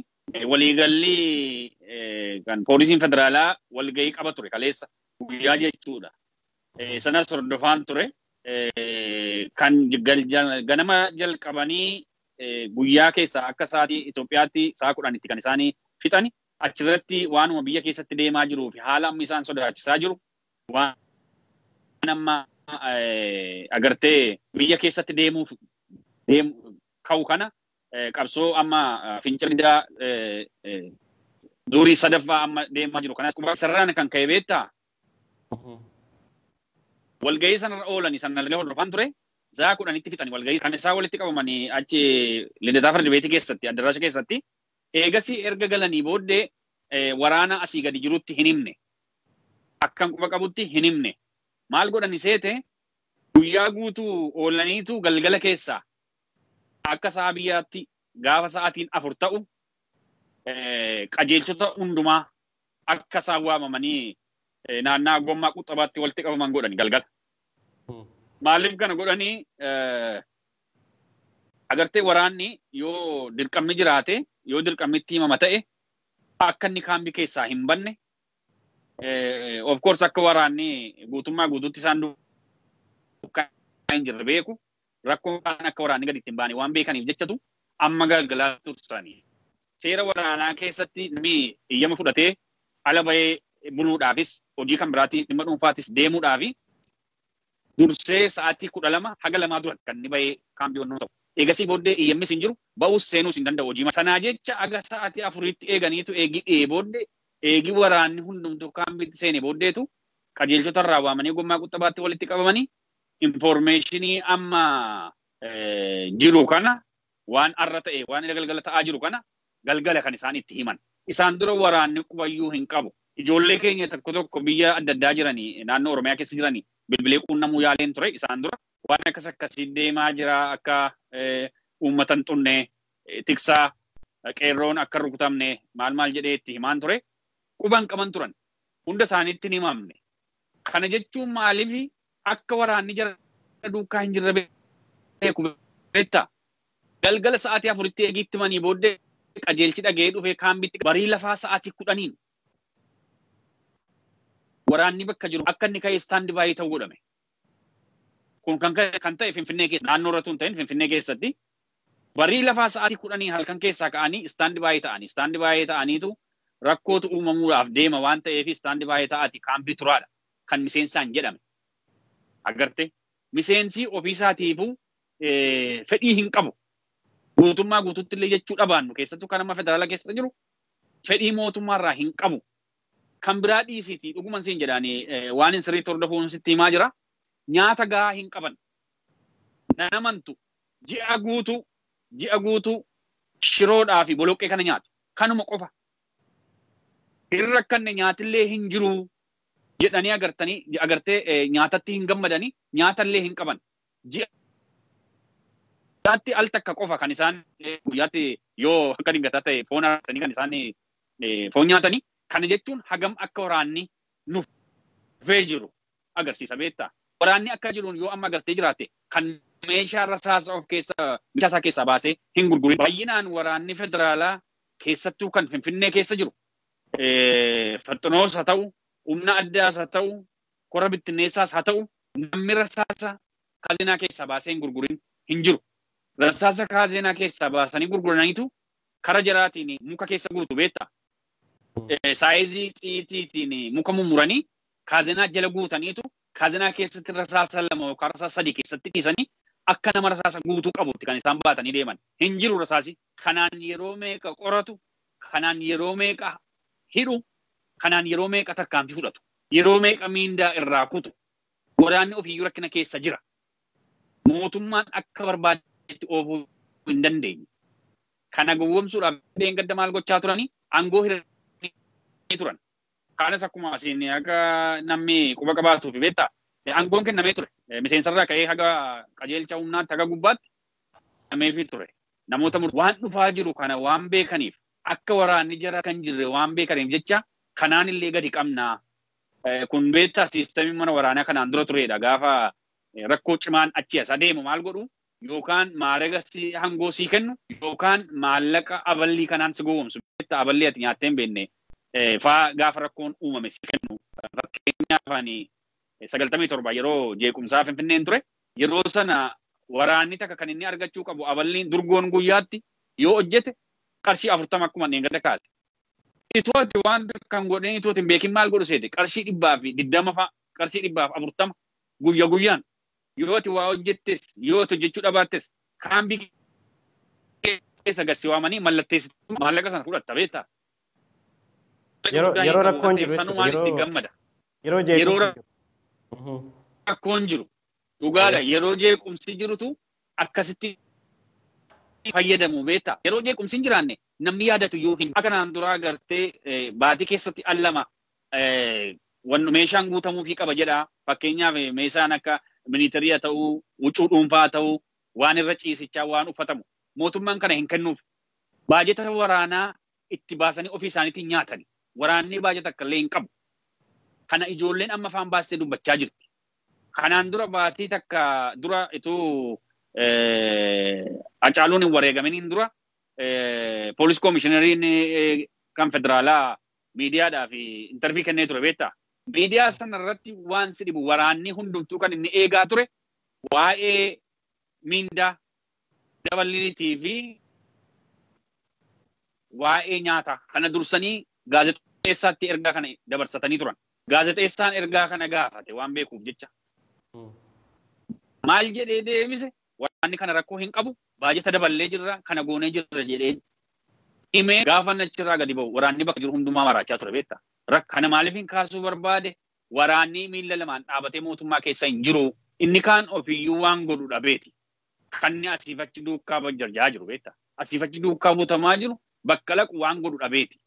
waliigalli kan poolisiin federaalaa walgahii qaba ture kaleessa guyyaa jechuudha. Sanas hordofaan ture kan ganama jalqabanii guyyaa keessa akka sa'aatii Itoophiyaatti sa'a 10tti kan isaanii fixani. Achirratti waanuma biyya keessatti deemaa jiruu fi haala amma isaan sodaachisaa jiru waan amma agartee biyya keessatti deemuuf ka'u kana qabsoo amma fincilaa durii sadaffaa amma deemaa jiru kanas sararaan kan ka'e beektaa? Walgahii sanarra oolanii sanallee hordofaan ture. Sa'a 10tti fixanii walgahii kan isaan walitti qabamanii achi lidataa fardi beetii keessatti addaraasha keessatti eegasii erga galanii booddee waraana asii gadi jirutti hin himne. Akkan quba qabutti hin himne. Maal godhani seete guyyaa guutuu oolaniitu galgala keessaa akka sa'a biyyaatti gaafa sa'aatiin 4 ta'u qajeelchota hundumaa akka isaan waamamanii naannaa gommaa quxxabaatti walitti qabaman godhani galgala. Maaliif kana godhanii agartee waraanni yoo dirqamni jiraate yoo dirqamni itti himama ta'e Akka inni kaambii keessaa hin banne of course akka waraanni guutummaa guutuutti isaan duukaa hin jirre beeku rakkoon akka waraanni gadi ittiin baane waan beekaniif jechatu amma galgalaa tursanii. Seera waraanaa keessatti namni iyyama fudhatee ala bahee buluudhaafis hojii kan biraatiin dhimma dhuunfaatis deemuudhaafi dursee sa'aatii 12 haga 2 dura kan inni bahee kaambii ta'u. Eegasii booddee iyyammis hin jiru ba'uus seenuus hin danda'u hojii. Sanaa jecha aga sa'aatii 4tti eeganiitu eegi dhiyee booddee eegi waraanni hundumtuu kaambiitti seene booddeetu qajeelchota irraa waamanii gommaa quxxabaatti walitti qabamanii informeeshinii amma jiru kana waan arra ta'e waan galgala ta'aa jiru kana galgala kan isaan itti himan. Isaan dura waraanni qubayyuu hin qabu. Ijoollee keenya tokko tokko biyya adda addaa jiranii naannoo Oromiyaa keessa jiranii bilbilee quunnamuu yaaleen ture isaan dura waan akkas akkasii deemaa jira akka uummata hin xunne tiksaa qeerroon akka rukutamne maal maal jedhee itti himaan ture quban qaban turan hunda isaaniitti hin himamne. Kana jechuun maaliif akka waraanni jara duukaa hin jirre beeku beektaa? Galgala sa'aatii 4tti eegiitti manii booddee qajeelchi dhaga'ee dhufee kaambitti barii lafaa sa'aatii 10 waraanni bakka jiru akka inni ka'ee istaandi baay'ee ta'uu godhame. Kun kan ta'e Finfinnee keessa naannoo irratti hin ta'in Finfinnee keessatti barii lafaa sa'aatii 10 halkan keessaa ka'anii istaandi baay'ee ta'anii istaandi baay'ee ta'aniitu rakkootu uumamuudhaaf deema waan ta'eef istaandi baay'ee ta'aati kaambii turaadha kan miseensaan jedhame. Agarte miseensi ofiisaatiifuu fedhii hin qabu. Guutummaa guutuutti illee jechuu dhabaannu keessattuu kan amma federaala keessa jiru fedhii mootummaarraa hin qabu. Kan biraa dhiisiiti dhuguman siin jedhaanii waan hin sirriitti hordofuun sitti himaa jira. Nyaata gahaa hin qaban. Namantu ji'a guutuu shiroodhaa fi boloqqee kana nyaatu. Kanuma qofa. Hin rakkanne nyaatillee hin jiru jedhanii agartee nyaatatti hin gammadanii nyaatallee hin qaban. Ji'aatti al takka qofa kan isaan guyyaatti yoo akka dingataa ta'e foon argatanii kan isaan foon nyaatanii. Kana jechuun hagam akka waraanni nufee jiru agarsiisa beektaa. Waraanni akka jiruun yoo amma agartee jiraate kan meeshaa rasaasa of keessa meeshaa isaa keessaa baasee hin gurgurin. Baay'inaan waraanni federaalaa keessattuu kan Finfinnee keessa jiru faxinoos haa ta'u, humna addaas haa ta'u, kora bittinneessaas haa ta'u, namni rasaasa kaazinaa keessaa baasee hin gurgurin hin jiru. Rasaasa kaazinaa keessaa baasanii gurguraniitu kara jaraatiin muka keessa guutu beektaa. Saayizii xiitiitiin muka mummuranii kaazinaa jala guutaniitu kaazinaa keessatti rasaasa 2 yookaan rasaasa 3 keessatti dhiisanii akka nama rasaasa guutuu qabutti kan isaan baatanii deeman. Hin jiru rasaasi. Kanaan yeroo meeqa qoratu, kanaan yeroo meeqa hidhu, kanaan yeroo meeqa tarkaanfii fudhatu, yeroo meeqa miindaa irraa kutu. Waraanni ofiiyyuu rakkina keessa jira. Mootummaan akka barbaadetti oofuu hin dandeenye. Kana gowwoomsuudhaaf gadda maal gochaa turanii aangoo hiranii turan. Kanas akkuma asiin akka namni quba qabaatuuf beektaa aangoon kennamee ture. Miseensarraa ka'ee haga qajeelcha humnaatti haga gubbaatti kennameefii ture. Namoota waan dhufaa jiru kana waan beekaniif akka waraanni jara kan jirre waan beekaniif jecha kanaan illee gadi qabnaa. Kun beektaa siistamii mana waraanaa kanaan dura turedha. Gaafa rakkoo cimaan achi as adeemu maal godhu yookaan maaraga hangoo sii kennu yookaan maallaqa aballii kanaan si gowwoomsu. Beektaa aballii ati nyaattee hin beekne faa gaafa rakkoon uumame si kennu. Fakkeenyaaf ani 97 yeroo jeequmsaa Finfinneen ture yeroo sana waraanni takka kan inni argachuu qabu aballiin durgoon guyyaatti yoo hojjete qarshii 40 akkuma inni gada kaase. Itooti waan kan godheen itooti hin beekin maal godhu seete qarshii 120 fa'a qarshii 140 guyya guyyaan yoo ati waa hojjettes yoo ati hojjechuu dhabaattes kaambii keessa gadi waamanii mallatteessitu maallaqa sana fudhatta beektaa. Yeroo rakkoon jiru yeroo rakkoon jiru dhugaadha yeroo jeequmsi jirutu akkasitti fayyadamu beektaa. Yeroo jeequmsi hin jiraanne namni yaadatu yoo hin kanaan duraa agartee baatii keessatti al lama meeshaan guutamuufii qaba jedha. Fakkeenyaaf meeshaan akka minitarii haa ta'uu, huccuu dhuunfaa haa ta'uu, waan irra ciisichaa waan uffatamu mootummaan kana hin kennuuf. Baajeta waraanaa itti baasanii ofii isaaniitiin nyaatani. Waraanni baajeta akka illee hin qabu. Kana ijoolleen amma afaan baastee dubbachaa jirti. Kanaan dura baatii takka dura ituu Hacaaluun hin wareegaminiin dura poolis koomishinariin kan federaalaa miidiyaadhaaf intarvii kennee ture beektaa. Miidiyaa sana irratti waan si dhibu waraanni hundumtuu kan inni eegaa ture waa'ee miindaa daballiitii fi waa'ee nyaataa kana dursanii gaazexeessaatti ergaa kana dabarsatanii turan. Gaazexeessaan ergaa kana gaafate waan beekuuf jecha. Maal jedhee deebise waraanni kana rakkoo hin qabu baajata daballee jirra kana goonee jirra jedhee himee gaafa achirraa gadi ba'u waraanni bakka jiru hundumaa maraachaa ture beektaa. Kana maaliif hin kaasuu barbaade waraanni miilla lamaan dhaabatee mootummaa keessa hin jiru. Inni kaan ofiiyyuu waan godhu dhabeeti. Kanni asiif achi duukaa jarjaa jiru beektaa. Asiif achi duukaa butamaa jiru bakka laqu waan godhu dhabeeti.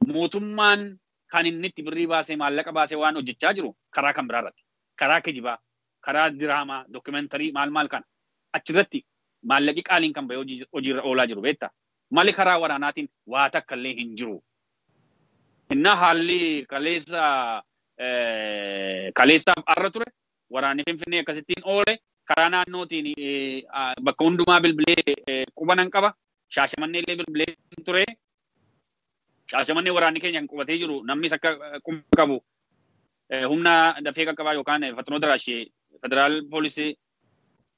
Mootummaan kan inni itti birrii baasee maallaqa baasee waan hojjechaa jiru karaa kan biraa irratti. Karaa kijibaa, karaa diraamaa, dookumentarii maal maal kana. Achirratti maallaqi qaaliin kan bahee hojiirra oolaa jiru beektaa. Mali karaa waraanaatiin waa takka illee hin jiru. Innaa haalli kaleessaaf arra ture waraanni Finfinnee akkasittiin oole karaa naannootiin bakka hundumaa bilbilee quba nan qaba. Shaashamannee illee bilbilee ture. Shaashamannee waraanni keenya kan qubatee jiru namnis akka quba qabu humna dafee qaqqabaa yookaan Faxinoo Daraashee federaal poolisii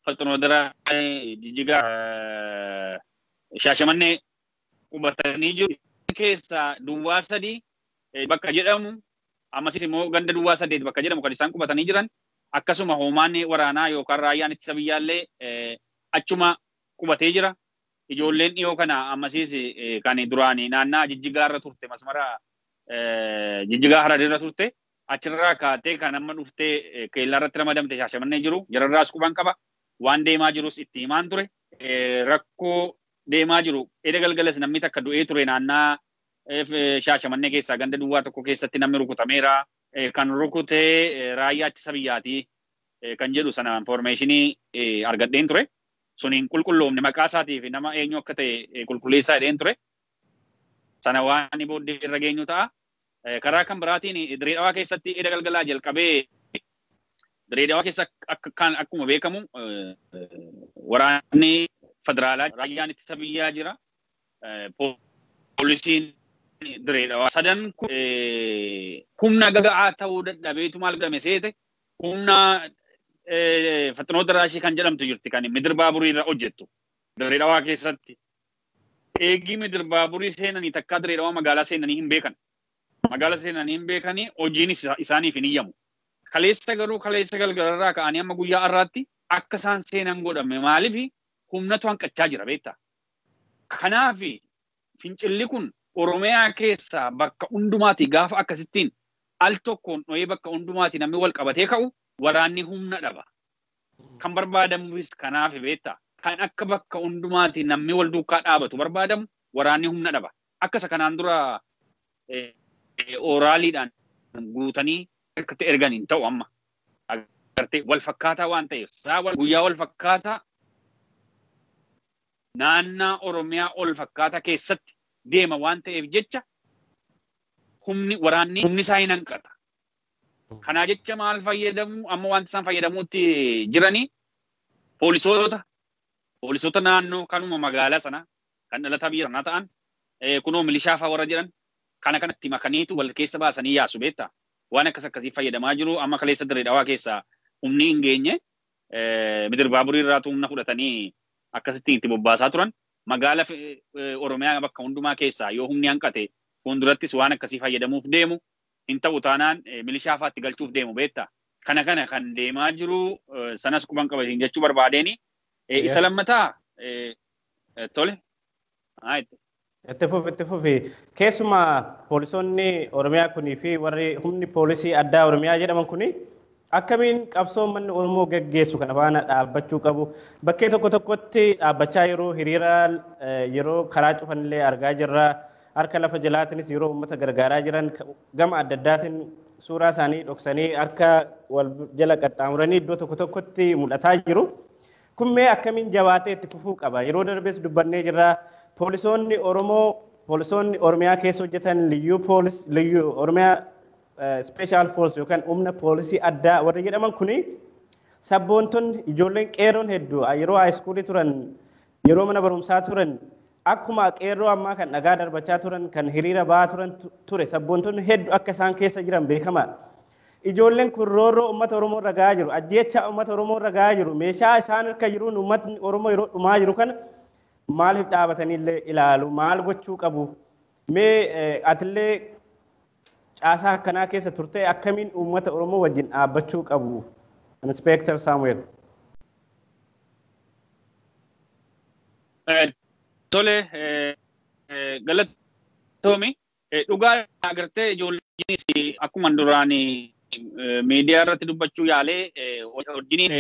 Faxinoo Daraashee Jijjigaa Shaashamannee qubatanii jiru. Keessaa duwwaa 3 bakka jedhamu ammas immoo ganda duwwaa 8 bakka jedhamu kan isaan qubatanii jiran akkasuma hoomaan waraanaa yookaan raayyaan ittisa biyyaallee achuma qubatee jira. Ijoolleen dhiyoo kana ammasiis kan duraanii naannaa Jijjigaa irra turte masmara Jijjigaa Hararii turte achirraa kaatee kan amma dhuftee keellaa irratti ramadamte Shaashamannee jiru jararraas quban qaba waan deemaa jirus itti himaan ture rakkoo deemaa jiru edda galgalas namni takka du'ee ture naannaa Shaashamannee keessaa ganda duwwaa tokko keessatti namni rukutameera kan rukutee raayyaa ittisa biyyaati kan jedhu sana informeeshinii argadheen ture. Suniin qulqulloomne maqaa isaatii fi nama eenyu akka ta'e qulqulleessaa jedheen ture. Sana waan booddee irra geenyu ta'a. Karaa kan biraatiin Dirree Dhawaa keessatti edda galgalaa jalqabee Dirree Dhawaa keessa akkuma beekamu waraanni federaalaa raayyaan ittisa biyyaa jira. Poolisiin Dirree Dhawaa sadan kun humna gaga'aa ta'uu dadhabeetu maal godhame seete humna Faxinoo Daraashii kan jedhamtu jirti kan midir baaburii irra hojjettu Dirree Dhawaa keessatti. Eegii midir baaburii seenanii takkaa Dirree Dhawaa magaalaa seenanii hin beekan. Magaalaa seenanii hin beekanii hojiin isaaniif hin iyyamu. Kaleessa garuu kaleessa galgalarraa ka'anii amma guyyaa har'aatti akka isaan seenan godhame maaliif humnatu hanqachaa jira beektaa. Kanaaf fincilli kun Oromiyaa keessaa bakka hundumaati gaafa akkasittiin al tokkoon dho'ee bakka hundumaati namni wal qabatee ka'u waraanni humna dhaba. Kan barbaadamuufis kanaaf beektaa. Kan akka bakka hundumaati namni wal duukaa dhaabatu barbaadamu waraanni humna dhaba. Akka isa kanaan dura ooraaliidhaan guutanii akkatti ergan hin ta'u amma. Agartee wal fakkaataa waan ta'eef guyyaa wal fakkaataa naannaa Oromiyaa ol fakkaataa keessatti deema waan ta'eef jecha humni waraanni humni isaa hin hanqata. Kanaa jecha maal fayyadamu amma wanti isaan fayyadamuutti jiranii poolisoota naannoo kanuma magaalaa sana kan dhalataa biyya sanaa ta'an kunoo milishaa fa'aa warra jedhan kana kanatti makaniitu wal keessa baasanii yaasu beektaa. Waan akkas akkasii fayyadamaa jiru amma kaleessa Dirree Dhawaa keessaa humni hin geenye midir baaburii irraatu humna fudhatanii akkasitti itti bobbaasaa turan. Magaala Oromiyaa bakka hundumaa keessaa yoo humni hanqate fuuldurattis waan akkasii fayyadamuuf deemu hin ta'u taanaan milishaa fa'aatti galchuuf deemu beektaa. Kana kana kan deemaa jiru sanas quban qaba jechuu barbaadeeni. Isa lammataa tole. Itti fufi. Keessumaa poolisoonni Oromiyaa kunii fi warri humni poolisii addaa Oromiyaa jedhaman kuni akkamiin qabsoo manni Oromoo gaggeessu kana faana dhaabbachuu qabu. Bakkee tokko tokkotti dhaabbachaa yeroo hiriira yeroo karaa cufanillee argaa jirra. Harka lafa jalaatiinis yeroo uummata gargaaraa jiran gama adda addaatiin suuraa isaanii dhoksanii harka wal jala qaxxaamuranii iddoo tokko tokkotti mul'ataa jiru. Kun mee akkamiin jabaatee itti fufuu qaba? Yeroo darbes dubbannee jirra. Poolisoonni Oromoo, poolisoonni Oromiyaa keessa hojjetan liyyuu poolis, liyyuu Oromiyaa special force yookaan humna poolisii addaa warri jedhaman kuni sabboontonni ijoolleen qeeroon hedduu yeroo high schoolii turan, yeroo mana barumsaa turan Akkuma qeerroo ammaa kan dhagaa darbachaa turan kan hiriira ba'aa turan ture sabboontonni hedduu akka isaan keessa jiran beekamaadha. Ijoolleen kun roorroo uummata Oromoo irra gahaa jiru, ajjeechaa uummata Oromoo irra gahaa jiru, meeshaa isaan harka jiruun uummatni Oromoo yeroo dhumaa jiru kana maaliif dhaabatanii illee ilaalu, maal gochuu qabu? Mee atillee caasaa akkanaa keessa turte akkamiin uummata Oromoo wajjin dhaabbachuu qabu? Inspector Saamu'eel. Tole galatoomi dhugaa agartee ijoolleen akkuma duraan miidiyaa irratti dubbachuu yaalee wajjin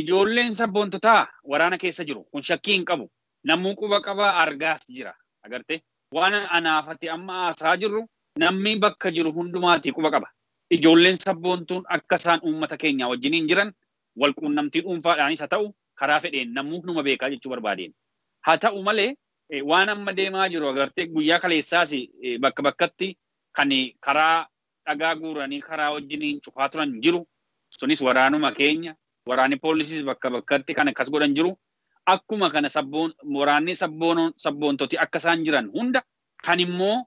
ijoolleen sabboontotaa waraana keessa jiru kun shakkii hin qabu. Namuu quba qaba argaas jira agartee waan anaafati amma haasaa jirru namni bakka jiru hundumaati quba qaba. Ijoolleen sabboontuun akka isaan uummata keenya wajjiniin jiran wal quunnamtii dhuunfaadhaanis haa ta'u karaa fedheen namuu numa beekaa jechuu barbaadeen. Haa ta'u malee waan amma deemaa jiru agartee guyyaa kaleessaas bakka bakkatti kan karaa dhagaa guuranii karaa wajjiniin cufaa turan jiru. Sunis waraanuma keenya waraanni poolisiis bakka bakkatti kan akkas godhan jiru. Akkuma kana waraanni sabboontoti akka isaan jiran hunda kan immoo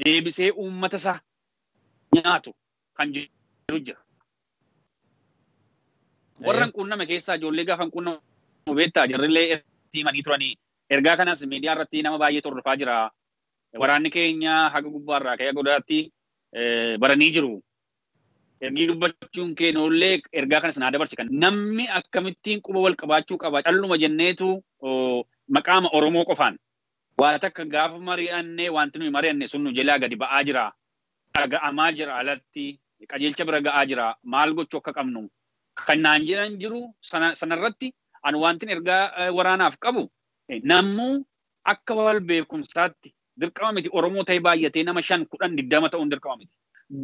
deebisee uummata isaa nyaatu kan jiru jira. Warra quunname keessaa ijoollee gaafa quunnamu beektaa jarrillee himanii turanii ergaa kanas miidiyaa irratti nama baay'ee hordofaa jira. Waraanni keenya haga gubbaarraa ka'ee godaatti baranii jiru. Ergii dubbachuun keenyollee ergaa kanas naa dabarse kan namni akkamittiin quba wal qabaachuu qaba calluma jenneetu maqaama Oromoo qofaan waa takka gaafa mari'annee wanti nuyi mari'anne sun nu jalaa gadi ba'aa jira. Dhaga'amaa jira alatti qajeelcha bira ga'aa jira maal gochuu akka qabnu kan naan jedhan jiru sanarratti ani wantin ergaa waraanaaf qabu namuu akka wal beekumsaatti dirqama miti Oromoo ta'e baay'atee nama 5 10 20 ta'uun dirqama miti.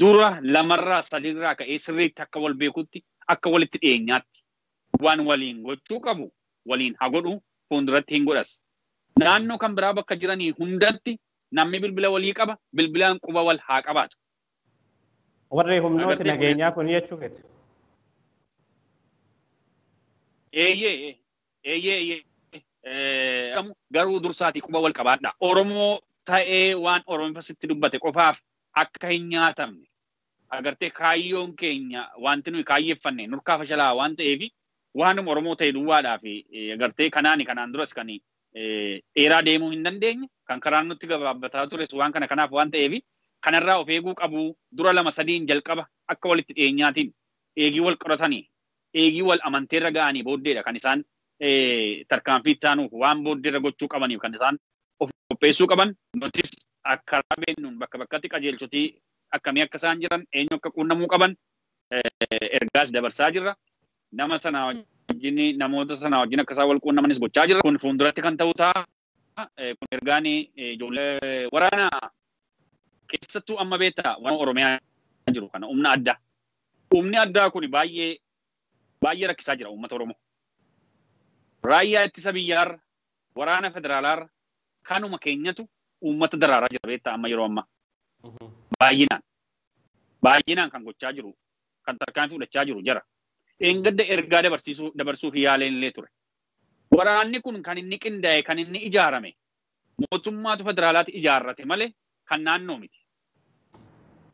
Dura lamarraa sadiirraa ka'ee sirriitti akka wal beekutti akka walitti dhiyeenyaatti waan waliin gochuu qabu waliin haa godhu fuulduratti hin godhas. Naannoo kan biraa bakka jiranii hundatti namni bilbila walii qaba bilbilaan quba wal haa qabaatu. Warri humnooti nageenyaa kun jechuu keeti. Eeyyee eeyyee garuu dursaatii quba wal qabaadha. Oromoo ta'ee waan Oromoo dubbate qofaaf akka hin nyaatamne agartee kaayyoon keenya wanti nuyi kaayyeeffanne nurkaa fashalaa waan ta'eef waanuma Oromoo ta'e duwwaadhaa fi agartee kanaani kanaan duras kan dheeraa deemuu hin dandeenye kan karaan nutti gabaabbataa tures waan kana kanaaf waan ta'eef kanarraa of eeguu qabu dura 2 3 jalqaba akka walitti dhiyeenyaatiin eegii wal qoratanii eegii wal amanteerra ga'anii booddeedha kan isaan tarkaanfii taanuuf waan booddeerra gochuu qabaniif kan isaan of qopheessuu qaban nutis akka beennuun bakka bakkatti qajeelchotii akkamii akka isaan jiran eenyu akka quunnamuu qaban ergaas dabarsaa jirra. Nama sana wajjin namoota sana wajjin akka isaan wal quunnamanis gochaa jirra. Kun fuulduratti kan ta'u ta'a. Kun ergaan ijoollee waraana keessattuu amma beektaa waan Oromiyaa jiru kana humna addaa. Humni addaa kun baay'ee baay'ee rakkisaa jira uummata Oromoo. Raayyaa ittisa biyyaarra waraana federaalaarra kanuma keenyatu uummata daraaraa jira beektaa amma yeroo ammaa. Baay'inaan baay'inaan kan gochaa jiru kan tarkaanfii fudhachaa jiru jara. Dheengadda ergaa dabarsuuf yaaleen illee ture. Waraanni kun kan inni qindaa'e kan inni ijaarame mootummaatu federaalaatti ijaarrate malee kan naannoo miti.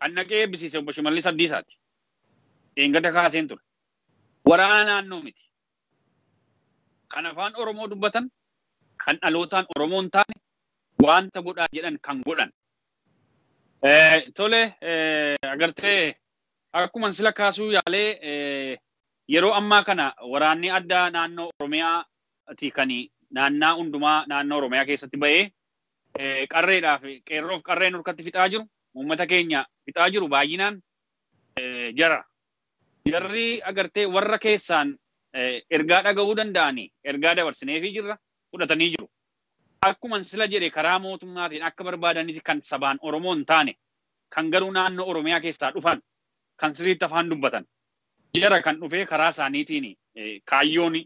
Kan naqee eebbisiise obbo Shimallis Abdiisaati. Dheengadda kaaseen ture. Waraana naannoo miti. Kan afaan Oromoo dubbatan kan dhalootaan Oromoo hin taane wanta godhaa jedhan kan godhan. Tole agartee akkuma sila kaasuu yaalee yeroo ammaa kana waraanni addaa naannoo Oromiyaati kan naannaa hundumaa naannoo Oromiyaa keessatti ba'ee qarreedhaaf qeerroof qarreen harkatti fixaa jiru uummata keenya fixaa jiru baay'inaan jara. Jarri agartee warra keessaan ergaa dhaga'uu danda'anii ergaa dabarsineefii jirra fudhatanii jiru. Akkuma sila jedhe karaa mootummaatiin akka barbaadanitti kan sabaan Oromoo hin taane kan garuu naannoo Oromiyaa keessaa dhufan kan sirriitti afaan dubbatan jara kan dhufee karaa isaaniitiin kaayyoon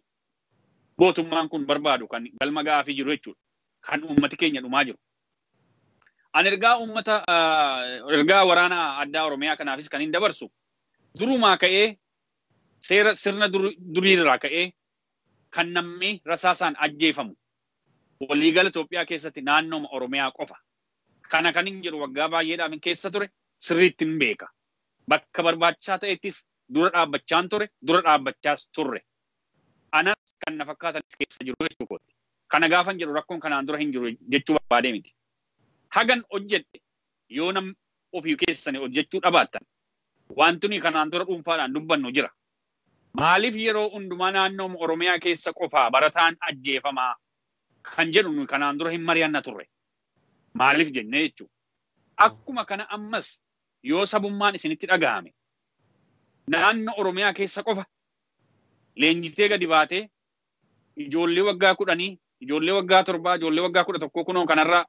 mootummaan kun barbaadu kan galma ga'aafii jiru jechuudha. Kan uummati keenya dhumaa jiru. Ani ergaa uummata ergaa waraana addaa Oromiyaa kanaafis kan hin dabarsu durumaa ka'ee seera sirna duriirraa ka'ee kan namni rasaasaan ajjeefamu Waliigala Itoophiyaa keessatti naannoo Oromiyaa qofa. Kana kan hin jiru waggaa baay'eedhaaf hin keessa ture sirriitti hin beeka. Bakka barbaachisaa ta'ettis dura dhaabbachaan ture, dura dhaabbachaas turre. Anas kan na fakkaatanis keessa jiru jechuudha. Kana gaafan jedhu rakkoon kanaan dura hin jiru jechuu barbaadee miti. Hagan hojjedhe yoo nam ofii keessanii hojjechuu dhabaattan wanti nuyi kanaan dura dhuunfaadhaan dubbannu jira. Maaliif yeroo hundumaa naannoo Oromiyaa keessa qofaa barataan ajjeefamaa kan jedhu nuyi kanaan dura hin mari'anna turre. Maaliif jennee jechuudha. Akkuma kana ammas yoo sabummaan isinitti dhagahame naannoo Oromiyaa keessa qofa leenjitee gadi baatee ijoollee waggaa 10, ijoollee waggaa 7, ijoollee waggaa 11 kunoo kanarra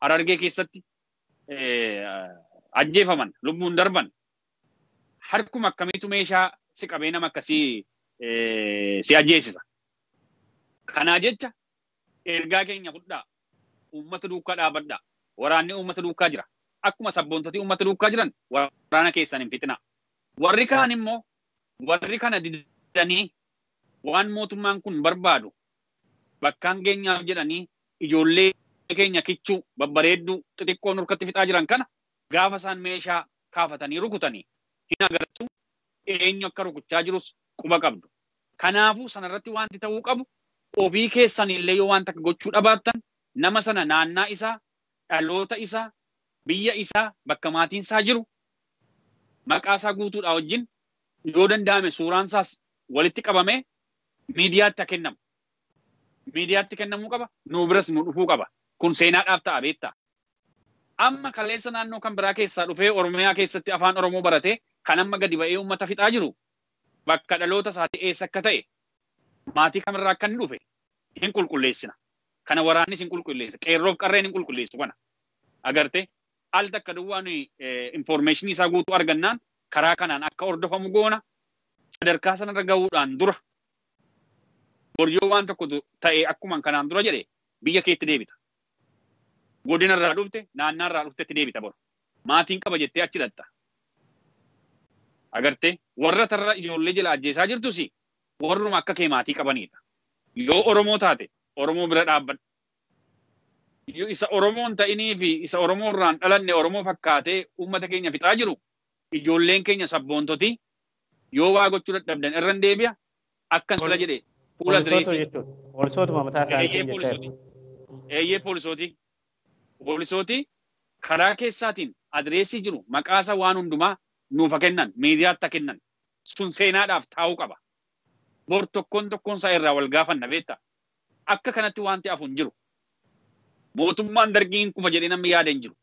Harargee keessatti ajjeefaman lubbuun darban harkuma akkamiitu meeshaa si qabee nama akkasii si ajjeesisa. Kanaa jecha ergaa keenya fudhaa, uummata duukaa dhaabadhaa, waraanni uummata duukaa jira. Akkuma sabboontoti uummata duukaa jiran waraana keessan hin fixinaa. Warri kaan immoo warri kana didanii waan mootummaan kun barbaadu bakkaan geenyaaf jedhanii ijoollee keenya kichuu babbareedduu xixiqqoo nurkatti fixaa jiran kana gaafa isaan meeshaa kaafatanii rukutanii hin agartu eenyu akka rukuchaa jirus quba qabdu. Kanaafuu sanarratti wanti ta'uu qabu ofii keessan illee yoo waan takka gochuu dhabaattan nama sana naannaa isaa, dhaloota isaa, biyya isaa, bakka maatiin isaa jiru maqaa isaa guutuudhaa wajjin yoo danda'ame suuraan isaas walitti qabamee miidiyaatti haa kennamu. Miidiyaatti kennamuu qaba, nuu biras nu dhufuu qaba. Kun seenaadhaaf ta'a beektaa. Amma kaleessa naannoo kan biraa keessaa dhufee Oromiyaa keessatti afaan Oromoo baratee kan amma gadi ba'ee uummata fixaa jiru bakka dhaloota isaatii eessa akka ta'e maatii kamirraa akka inni dhufe hin qulqulleessina. Kana waraannis hin qulqulleessa. Qeerroof qarreen hin qulqulleessu kana. Agartee al takka duwwaa nuyi infoormeeshinii isaa guutuu argannaan karaa kanaan akka hordofamu goona sadarkaa sanarra gahuudhaan dura boryoo waan tokko ta'e akkuma kanaan dura jedhe biyya keetti deebita. Godina irraa dhufte naannaa irraa dhuftetti deebita boru. Maatiin qaba jettee achi dhatta. Agartee warra tarra ijoollee jala ajjeesaa jirtus warruma akka kee maatii qabanidha. Yoo Oromoo taate Oromoo bira dhaabbadhu. Yoo isa Oromoon ta'inii fi isa Oromoo irraan dhalanne Oromoo fakkaatee uummata keenya fixaa jiru ijoolleen keenya sabboontoti yoo waa gochuu dadhabdan irra deebi'a akkan sila jedhe fuula direessi. Poolisootuma mataa isaaniitiin jechaa jiru. Eeyyee poolisooti. Poolisooti karaa keessaatiin adireesii jiru maqaasa waan hundumaa nuuf kennan miidiyaatti kennan sun seenaadhaaf taa'uu qaba. Bor tokkoon tokkoon isaa irraa wal gaafanna beektaa. Akka kanatti wanti hafu hin jiru. Mootummaan dargiin kufa jedhee namni yaada hin jiru.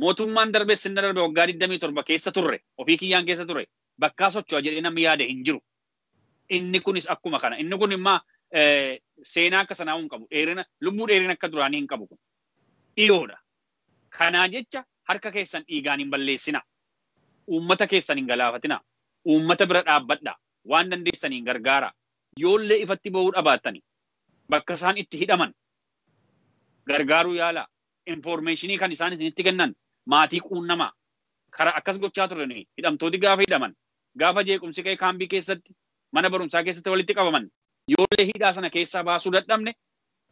Mootummaan darbee sinna darbe waggaa 27 keessa turre ofii kiyyaan keessa turre bakkaa socho'a jedhee namni yaada hin jiru. Inni kunis akkuma kana. Inni kun immoo seenaa akka sanaa hin qabu. Dheerina lubbuu dheerina akka duraanii hin qabu kun. Dhiyoodha. Kanaa jecha harka keessan dhiigaan hin balleessinaa. Uummata keessan hin galaafatinaa. Uummata bira dhaabbadhaa. Waan dandeessaniin gargaaraa. Yoollee ifatti ba'uu dhabaattani. Bakka isaan itti hidhaman gargaaruu yaalaa. Infoormeeshinii kan isaan isinitti kennan maatii quunnamaa. Karaa akkas gochaa turre nuyi hidhamtooti gaafa hidhaman gaafa jeequmsi ka'e kaambii keessatti mana barumsaa keessatti walitti qabaman yoollee hidhaa sana keessaa baasuu dadhabne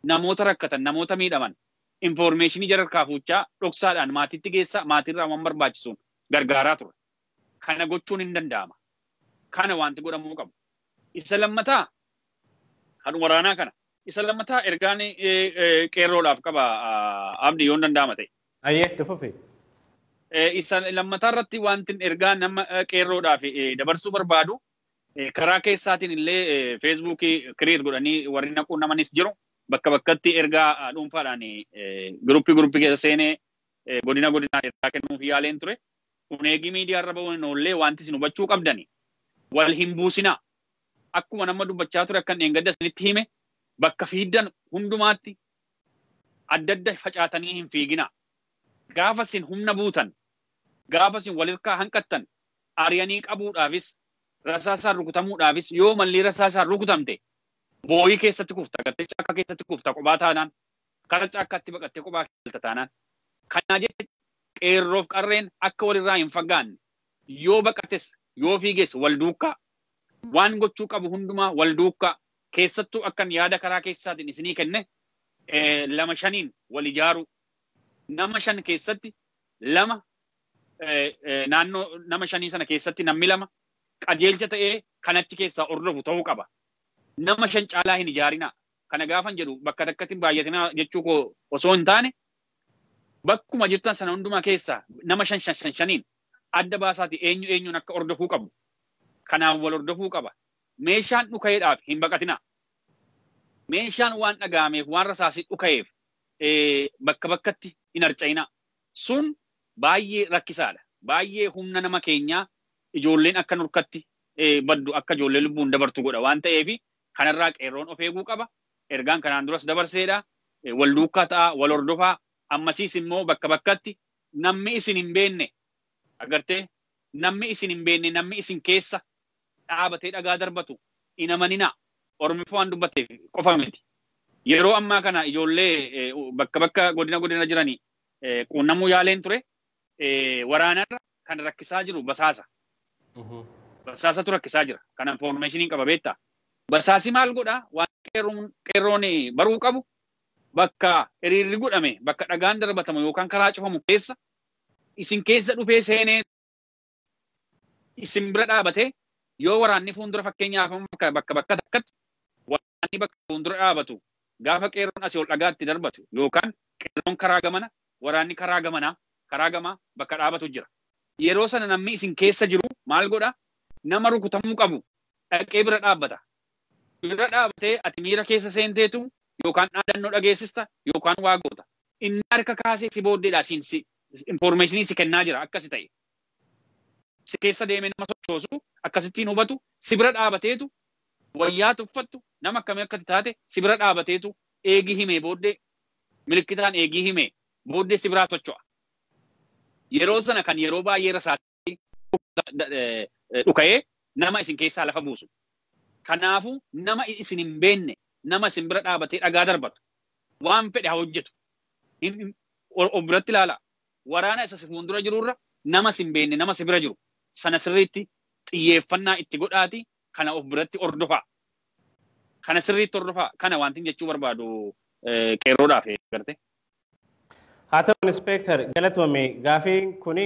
namoota rakkatan namoota miidhaman infoormeeshinii jara harkaa fuuchaa dhoksaadhaan maatiitti geessaa maatiirraa waan barbaachisuun gargaaraa ture. Kana gochuun hin danda'ama. Kana wanti godhamuu qabu. Isa lammataa kan waraanaa kana. Isa lammataa ergaan qeerroodhaaf qaba Abdi yoon danda'ama ta'e. Ayyee itti fufi. Isa lammataa irratti wanti ergaa nama qeerroodhaaf dabarsuu barbaadu karaa keessaatiin illee feesbuukii kiriit godhanii warri naquu namanis jiru bakka bakkatti ergaa dhuunfaadhaan giruppii keessa seenee godina godinaan ergaa kennuuf yaaleen ture. Kun eegii miidiyaa irra ba'uun oollee wanti isin hubachuu qabdani. Wal hin buusinaa. Akkuma nama dubbachaa ture akkan dheengadda isinitti hime bakka fiiddan hundumaatti adda adda facaatanii hin fiiginaa. Gaafa isin humna buutan, gaafa isin walirkaa hanqattan, ari'anii qabuudhaafis, rasaasaan rukutamuudhaafis yoo malli rasaasaan rukutamte booyii keessatti kufta, gartee caakkaa keessatti kufta kophaa taanaan, kara caakkaatti baqattee kophaa galta taanaan. Kanaa jecha qeerroof qarreen akka walirraa hin fagaanne yoo baqates yoo fiiges wal duukaa waan gochuu qabu hundumaa wal duukaa keessattuu akkan yaada karaa keessaatiin isinii kenne Lama shaniin wal ijaaru. Nama 5 keessatti 2 naannoo nama 5 sana keessatti namni 2 qajeelcha ta'ee kan achi keessaa hordofu ta'uu qaba. Nama 5 caalaa hin ijaarinaa. Kana gaafan jedhu bakka takkatti baay'atinaa jechuu koo osoo hin taane bakkuma jirtan sana hundumaa keessaa nama 5 5 5 adda baasaati eenyu eenyuun akka hordofuu qabu. Kanaaf wal hordofuu qaba. Meeshaan dhuka'eedhaaf hin baqatinaa. Meeshaan waan dhaga'ameef waan rasaasii dhuka'eef bakka bakkatti hin harca'inaa. Sun baay'ee rakkisaadha. Baay'ee humna nama keenyaa ijoolleen akka nurkatti baddu akka ijoollee lubbuun dabartu godha waan ta'eef kanarraa qeerroon of eeguu qaba. Ergaan kanaan duras dabarseedha. Wal duukaa ta'a, wal hordofaa. Ammasiis immoo bakka bakkatti namni isin hin beekne agartee namni isin hin beekne namni isin keessa dhaabatee dhagaa darbatu hin amaninaa. Oromifoo waan dubbateef qofa miti. Yeroo ammaa kana ijoollee bakka bakka godina godina jiranii quunnamuu yaaleen ture waraanarra kan rakkisaa jiru basaasa. Basaasatu rakkisaa jira. Kana informationiin qaba beektaa. Basaasi maal godhaa? Waan qeerroon baruu qabu bakka hiriirri godhame bakka dhagaan darbatamu yookaan karaa cufamu keessa isin keessa dhufee seenee isin bira dhaabatee yoo waraanni fuuldura fakkeenyaaf bakka bakka takkatti waraanni bakka fuuldura dhaabatu gaafa qeerroon asii ol dhagaatti darbatu yookaan qeerroon karaa gamana waraanni karaa gamanaa karaa gamaa bakka dhaabatu jira. Yeroo sana namni isin keessa jiru maal godha? Nama rukutamuu qabu dhaqee bira dhaabbata. Bira dhaabatee ati miira keessa seenteetu yookaan dhaadannoo dhageessista yookaan waa goota. Inni harka kaasee si booddeedha siin si informationii si kennaa jira akkasi ta'e. Si keessa deemee nama sochoosu akkasittiin hubatu si bira dhaabateetu wayyaa tuffattu nama akkamii akkati taate si bira dhaabateetu eegii himee booddee milikitaan eegii himee booddee si biraa socho'a. Yeroo sana kan yeroo baay'ee rasaasii dhuka'ee nama isin keessaa lafa buusu. Kanaafuu nama isin hin beekne nama isin bira dhaabatee dhagaa darbatu waan fedhe haa hojjetu. Of biratti ilaala. Waraana isa fuuldura jirurra nama isin beekne nama si bira jiru sana sirriitti xiyyeeffannaa itti godhaati kana of biratti hordofaa. Kana sirriitti hordofaa. Kana wanti jechuu barbaadu qeerroodhaaf garte. Haa ta'u inspektar galatoome gaafiin kuni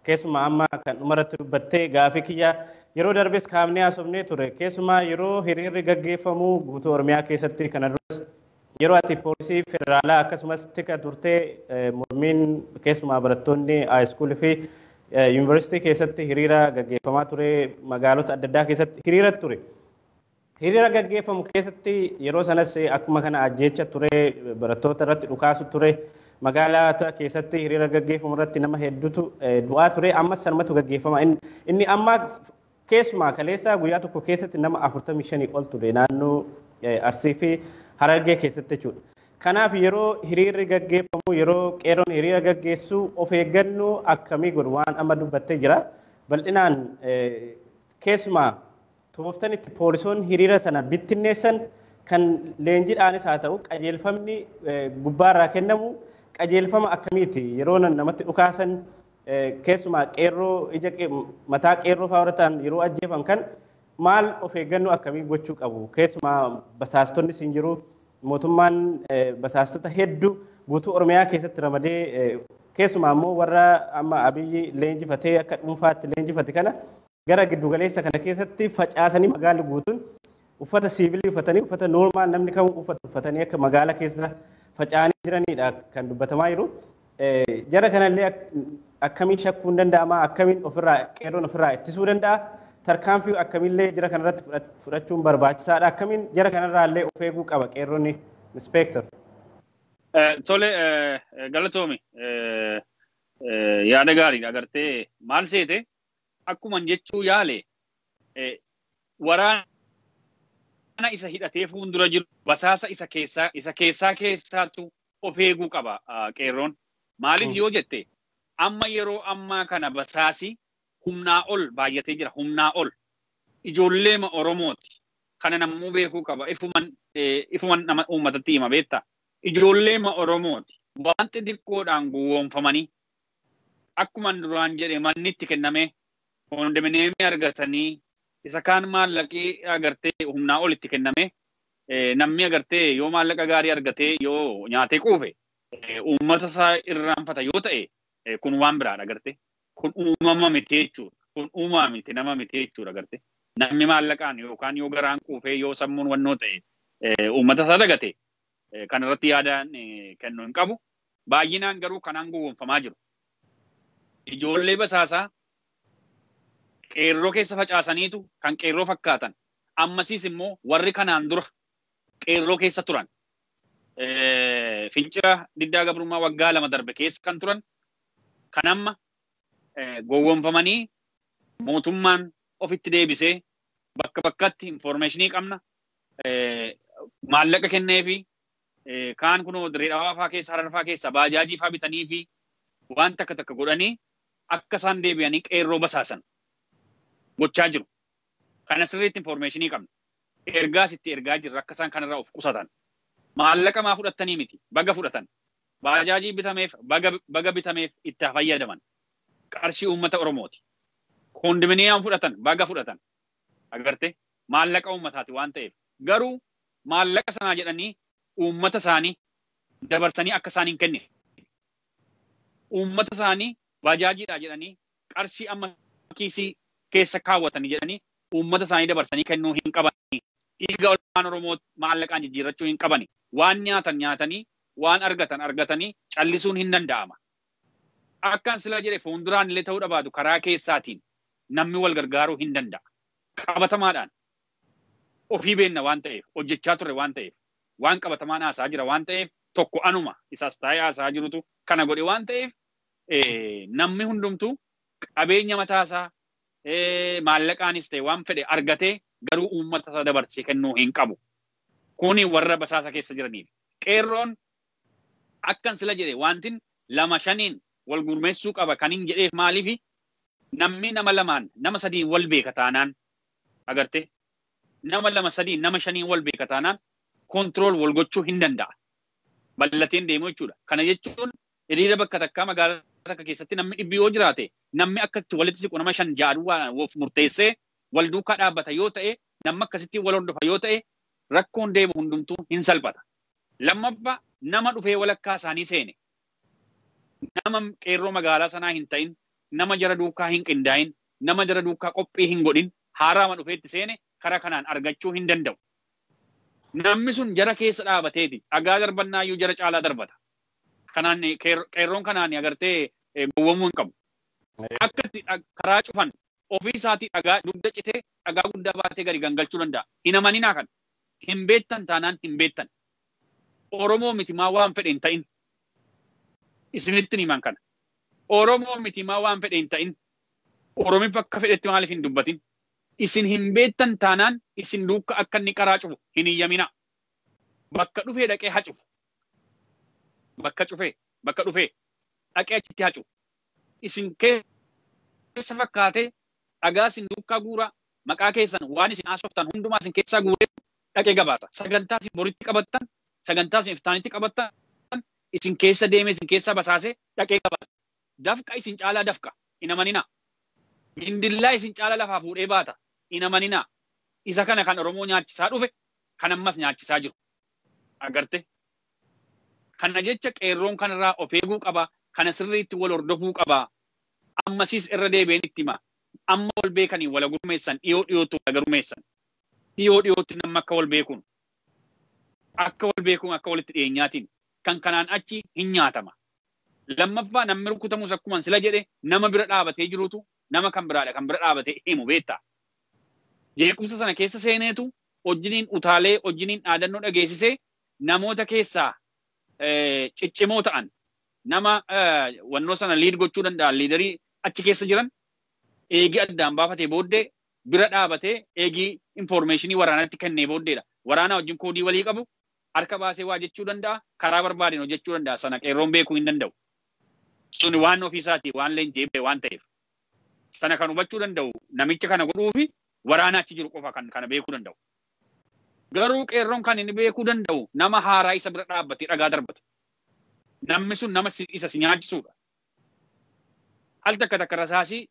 keessumaa amma kan dhumarratti dubbattee gaafii kiyya yeroo darbes kaafnee haasofnee ture keessumaa yeroo hiriirri gaggeeffamu guutuu Oromiyaa keessatti kana duras yeroo ati poolisii federaalaa akkasumas tika turtee mormiin keessumaa barattoonni haayiskuulii fi yuunivarsiitii keessatti hiriira gaggeeffamaa ture magaalota adda addaa keessatti hiriira ture. Hiriira gaggeeffamu keessatti yeroo sanas akkuma kana ajjeecha ture barattoota irratti dhukaasu ture. Magaalaa keessatti hiriira gaggeeffamu irratti nama hedduutu du'aa ture ammas sanumatu gaggeeffama. Inni amma keessumaa kaleessa guyyaa tokko keessatti nama 45 ol ture naannoo Arsii fi Harargee keessatti jechuudha. Kanaaf yeroo hiriirri gaggeeffamu yeroo qeerroon hiriira gaggeessu of eeggannoo akkamii godhu waan amma dubbattee jira. Bal'inaan keessumaa tooftan itti poolisoonni hiriira sana bittinneessan kan leenjiidhaanis haa ta'u qajeelfamni gubbaarraa kennamu qajeelfama akkamiiti yeroo namatti dhukaasan keessumaa qeerroo ija mataa qeerroo fa'aa ta'an yeroo ajjeefan kan maal of eeggannoo akkamii gochuu qabu keessumaa basaastonni siin jiru mootummaan basaastota hedduu guutuu Oromiyaa keessatti ramadee keessumaa immoo warra amma Abiyyi leenjifatee akka dhuunfaatti leenjifate kana gara giddugaleessa kana keessatti facaasanii magaalli guutuun uffata siivilii uffatanii uffata noormaal namni kamuu uffatu uffatanii akka magaala keessa faca'anii jiranidha kan dubbatamaa jiru. Jara kanallee akkamiin shakkuun danda'ama akkamiin ofirraa qeerroon ofirraa ittisuu danda'a tarkaanfii akkamiillee jara kanarratti fudhachuun barbaachisaadha akkamiin jara kanarraallee of eeguu qaba qeerroon inspektor. Tole galatoomi yaada gaariidha agartee maal seete akkuma jechuu yaale waraana isa hidhatee fuuldura jiru basaasa isa keessaa keessaatu of eeguu qaba qeerroon. Maaliif yoo jette amma yeroo ammaa kana basaasi humnaa ol baay'atee jira humnaa ol ijoolleema Oromooti kana namuu beekuu qaba ifuman nama uummatatti hima beektaa ijoolleema Oromooti waan xixiqqoodhaan gowwoomfamanii akkuma duraan jedhe manni itti kenname koondominiyeemii argatanii isa kaan maallaqii agartee humnaa ol itti kenname Namni agartee yoo maallaqa gaarii argatee yoo nyaatee quufe uummata isaa irraanfata yoo ta'e kun waan biraadha agartee. Kun uumama miti jechuudha. Kun uumaa miti nama miti jechuudha agartee. Namni maallaqaan yookaan yoo garaan quufee yoo sammuun wannoo ta'e uummata isaa dagate kanarratti yaadaan kennuu hin qabu. Baay'inaan garuu kanaan gowwoomfamaa jiru. Ijoollee basaasaa qeerroo keessa facaasaniitu kan qeerroo fakkaatan. Ammasiis immoo warri kanaan dura qeerroo keessa turan. Fincila diddaa gabrummaa waggaa 2 darbe keessa kan turan kan amma gowwoomfamanii mootummaan ofitti deebisee bakka bakkatti informeeshinii qabna. Maallaqa kenneefi kaan kunoo dirree dhawaa faa keessa harar faa keessa baajaajii faa bitanii fi waan takka takka godhanii akka isaan deebi'anii qeerroo basaasan gochaa jiru. Kana sirriitti informeeshinii qabna. Ergaas itti ergaa jirra akka isaan kanarraa of qusatan. Maallaqa maa fudhattanii miti baga fudhatan. Baajaajii bitameef baga bitameef itti fayyadaman. Qarshii uummata Oromooti. Kondominiyeem fudhatan baga fudhatan. Agartee maallaqa uummataati waan ta'eef. Garuu maallaqa sanaa jedhanii uummata isaanii dabarsanii akka isaan hin kennine. Uummata isaanii baajaajiidha jedhanii qarshii amma kiisii keessa kaawwatanii jedhanii uummata isaanii dabarsanii kennuu hin qabani. Dhiiga olmaan Oromoo maallaqaan jijjiirrachuu hin qabani. Waan nyaatan nyaatanii waan argatan argatanii callisuun hin danda'ama. Akkaan sila jedhe fuulduraan illee ta'uu dhabaatu karaa keessaatiin namni wal gargaaruu hin danda'a. Qabatamaadhaan ofii beenna waan ta'eef hojjechaa turre waan ta'eef waan qabatamaan haasaa jira waan ta'eef tokko anuma isaas taa'ee haasaa jirutu kana godhe waan ta'eef namni hundumtuu qabeenya mataasaa maallaqaanis ta'e waan fedhe argatee garuu uummata isaa dabarsee kennuu hin qabu. Kuni warra basaasa keessa jiraniif. Qeerroon akkan sila jedhe wantin 2 5 wal gurmeessuu qaba kan hin jedheef maaliifi namni nama 2 nama 3 wal beeka taanaan agarte nama 2 3 nama 5 wal beeka taanaan kontirool wal gochuu hin danda'a. Ballateen deemu jechuudha. Kana jechuun hiriira bakka takkaa magaalaa takka keessatti namni dhibbi yoo jiraate namni akkatti walitti siqu nama 5 6 waan of murteessee wal duukaa dhaabbata yoo ta'e namni akkasitti wal hordofa yoo ta'e rakkoon deemu hundumtuu hin salphata. Lammaffaa nama dhufee walakkaa isaanii seene nama qeerroo magaalaa sanaa hin ta'in nama jara duukaa hin qindaa'in nama jara duukaa qophii hin godhin haaraama dhufeetti seene karaa kanaan argachuu hin danda'u. Namni sun jara keessa dhaabateeti dhagaa darbannaayyuu jara caalaa darbata. Kanaan qeerroon kanaan agartee gowwoomuu hin qabu. Akkatti karaa cufan ofii isaatii dhagaa dugda citee dhagaa guddaa baatee gadi gangalchuu danda'a. Hin amaninaa kana. Hin beektan taanaan hin beektan. Oromoo miti maa waan fedhe hin ta'in. Isinitti himan kana. Oromoo miti maa waan fedhe hin ta'in. Oromiif akka fedhetti maaliif hin dubbatin? Isin hin beektan taanaan isin duukaa akka inni karaa cufu hin iyyaminaa. Bakka dhufee dhaqee haa cufu. Bakka cufee bakka dhufee dhaqee achitti haa cufu. Isin keessa fakkaatee dhagaa isin duukaa guuraa maqaa keessan waan isin haasoftan hundumaa isin keessaa guuree dhaqee gabaasa. Sagantaa isin boritti qabattan sagantaa isin iftaanitti qabattan isin keessa deemee isin keessa basaasee dhaqee gabaasa. Dafqa isin caalaa dafqa hin amaninaa. Mindillaa isin caalaa lafaa fuudhee baata hin amaninaa. Isa kana kan Oromoo nyaachisaa dhufe kan ammas nyaachisaa jiru. Agarte? Kana jecha qeerroon kanarraa of eeguu qaba. Kana sirriitti wal hordofuu qaba. Ammasiis irra deebiin itti hima. Amma wal beekanii wal gurmeessan dhiyoo dhiyootti wal gurmeessan. Dhiyoo dhiyootti namni akka wal beekuun akka wal beekuun akka walitti dhiyeenyaatiin kan kanaan achi hin nyaatama. Lammaffaa namni rukutamus akkuma sila jedhe nama bira dhaabatee jirutu nama kan biraadha kan bira dhaabatee himu beektaa. Jeequmsa sana keessa seeneetu hojiniin utaalee hojiniin dhaadannoo dhageessisee namoota keessaa ciccimoo ta'an nama wannoo sana liid gochuu danda'an liidarii achi keessa jiran eegii addaan baafatee booddee bira dhaabatee eegii informeeshinii waraanatti kennee booddeedha. Waraana wajjin koodii walii qabu harka baasee waa jechuu danda'a karaa barbaadeen hojjechuu danda'a sana qeerroon beekuu hin danda'u. Sun waan ofiisaatii waan leenji'ee waan ta'eef. Sana kan hubachuu danda'u namicha kana godhuu fi waraana achi jiru qofa kan kana beekuu danda'u. Garuu qeerroon kan inni beekuu danda'u nama haaraa isa bira dhaabbatee dhagaa darbatu. Namni sun nama isa si nyaachisuudha. Al takka takka rasaasii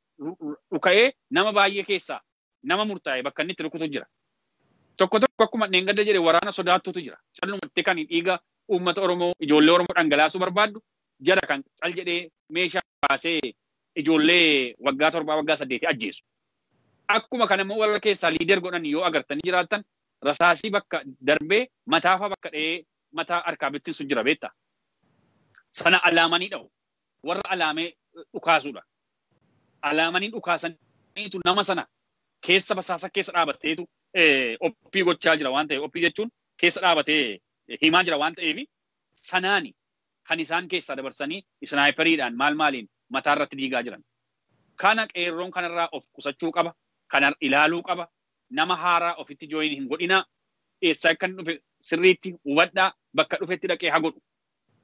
dhuka'ee nama baay'ee keessaa nama murtaa'e bakka inni itti rukutu jira. Tokko tokko akkuma dheengadda jedhe waraana sodaattutu jira. Callumatti kan dhiiga uummata Oromoo ijoollee Oromoo dhangalaasuu barbaaddu jara kan cal jedhee meeshaa baasee ijoollee waggaa 7 waggaa 8 ajjeesu. Akkuma kana immoo warra keessaa liider godhan yoo agartanii jiraattan rasaasii bakka darbee mataafa bakka dha'ee mataa harkaa bittinsu jira beektaa. Sana alaamanii dha'u. Warra alaamee dhukaasudha. Alaamanii dhukaasaniitu nama sana keessa basaasa keessa dhaabatteetu oppii gochaa jira waan ta'eef oppii jechuun keessa dhaabatee himaa jira waan ta'eef sanaani kan isaan keessaa dabarsanii isnaayiperiidhaan maal maaliin mataa irratti diigaa jiran. Kana qeerroon kanarraa of qusachuu qaba. Kana ilaaluu qaba. Nama haaraa ofitti jooyin hin godhinaa. Eessaa akka inni dhufe sirriitti hubadhaa. Bakka dhufetti dhaqee haa godhu.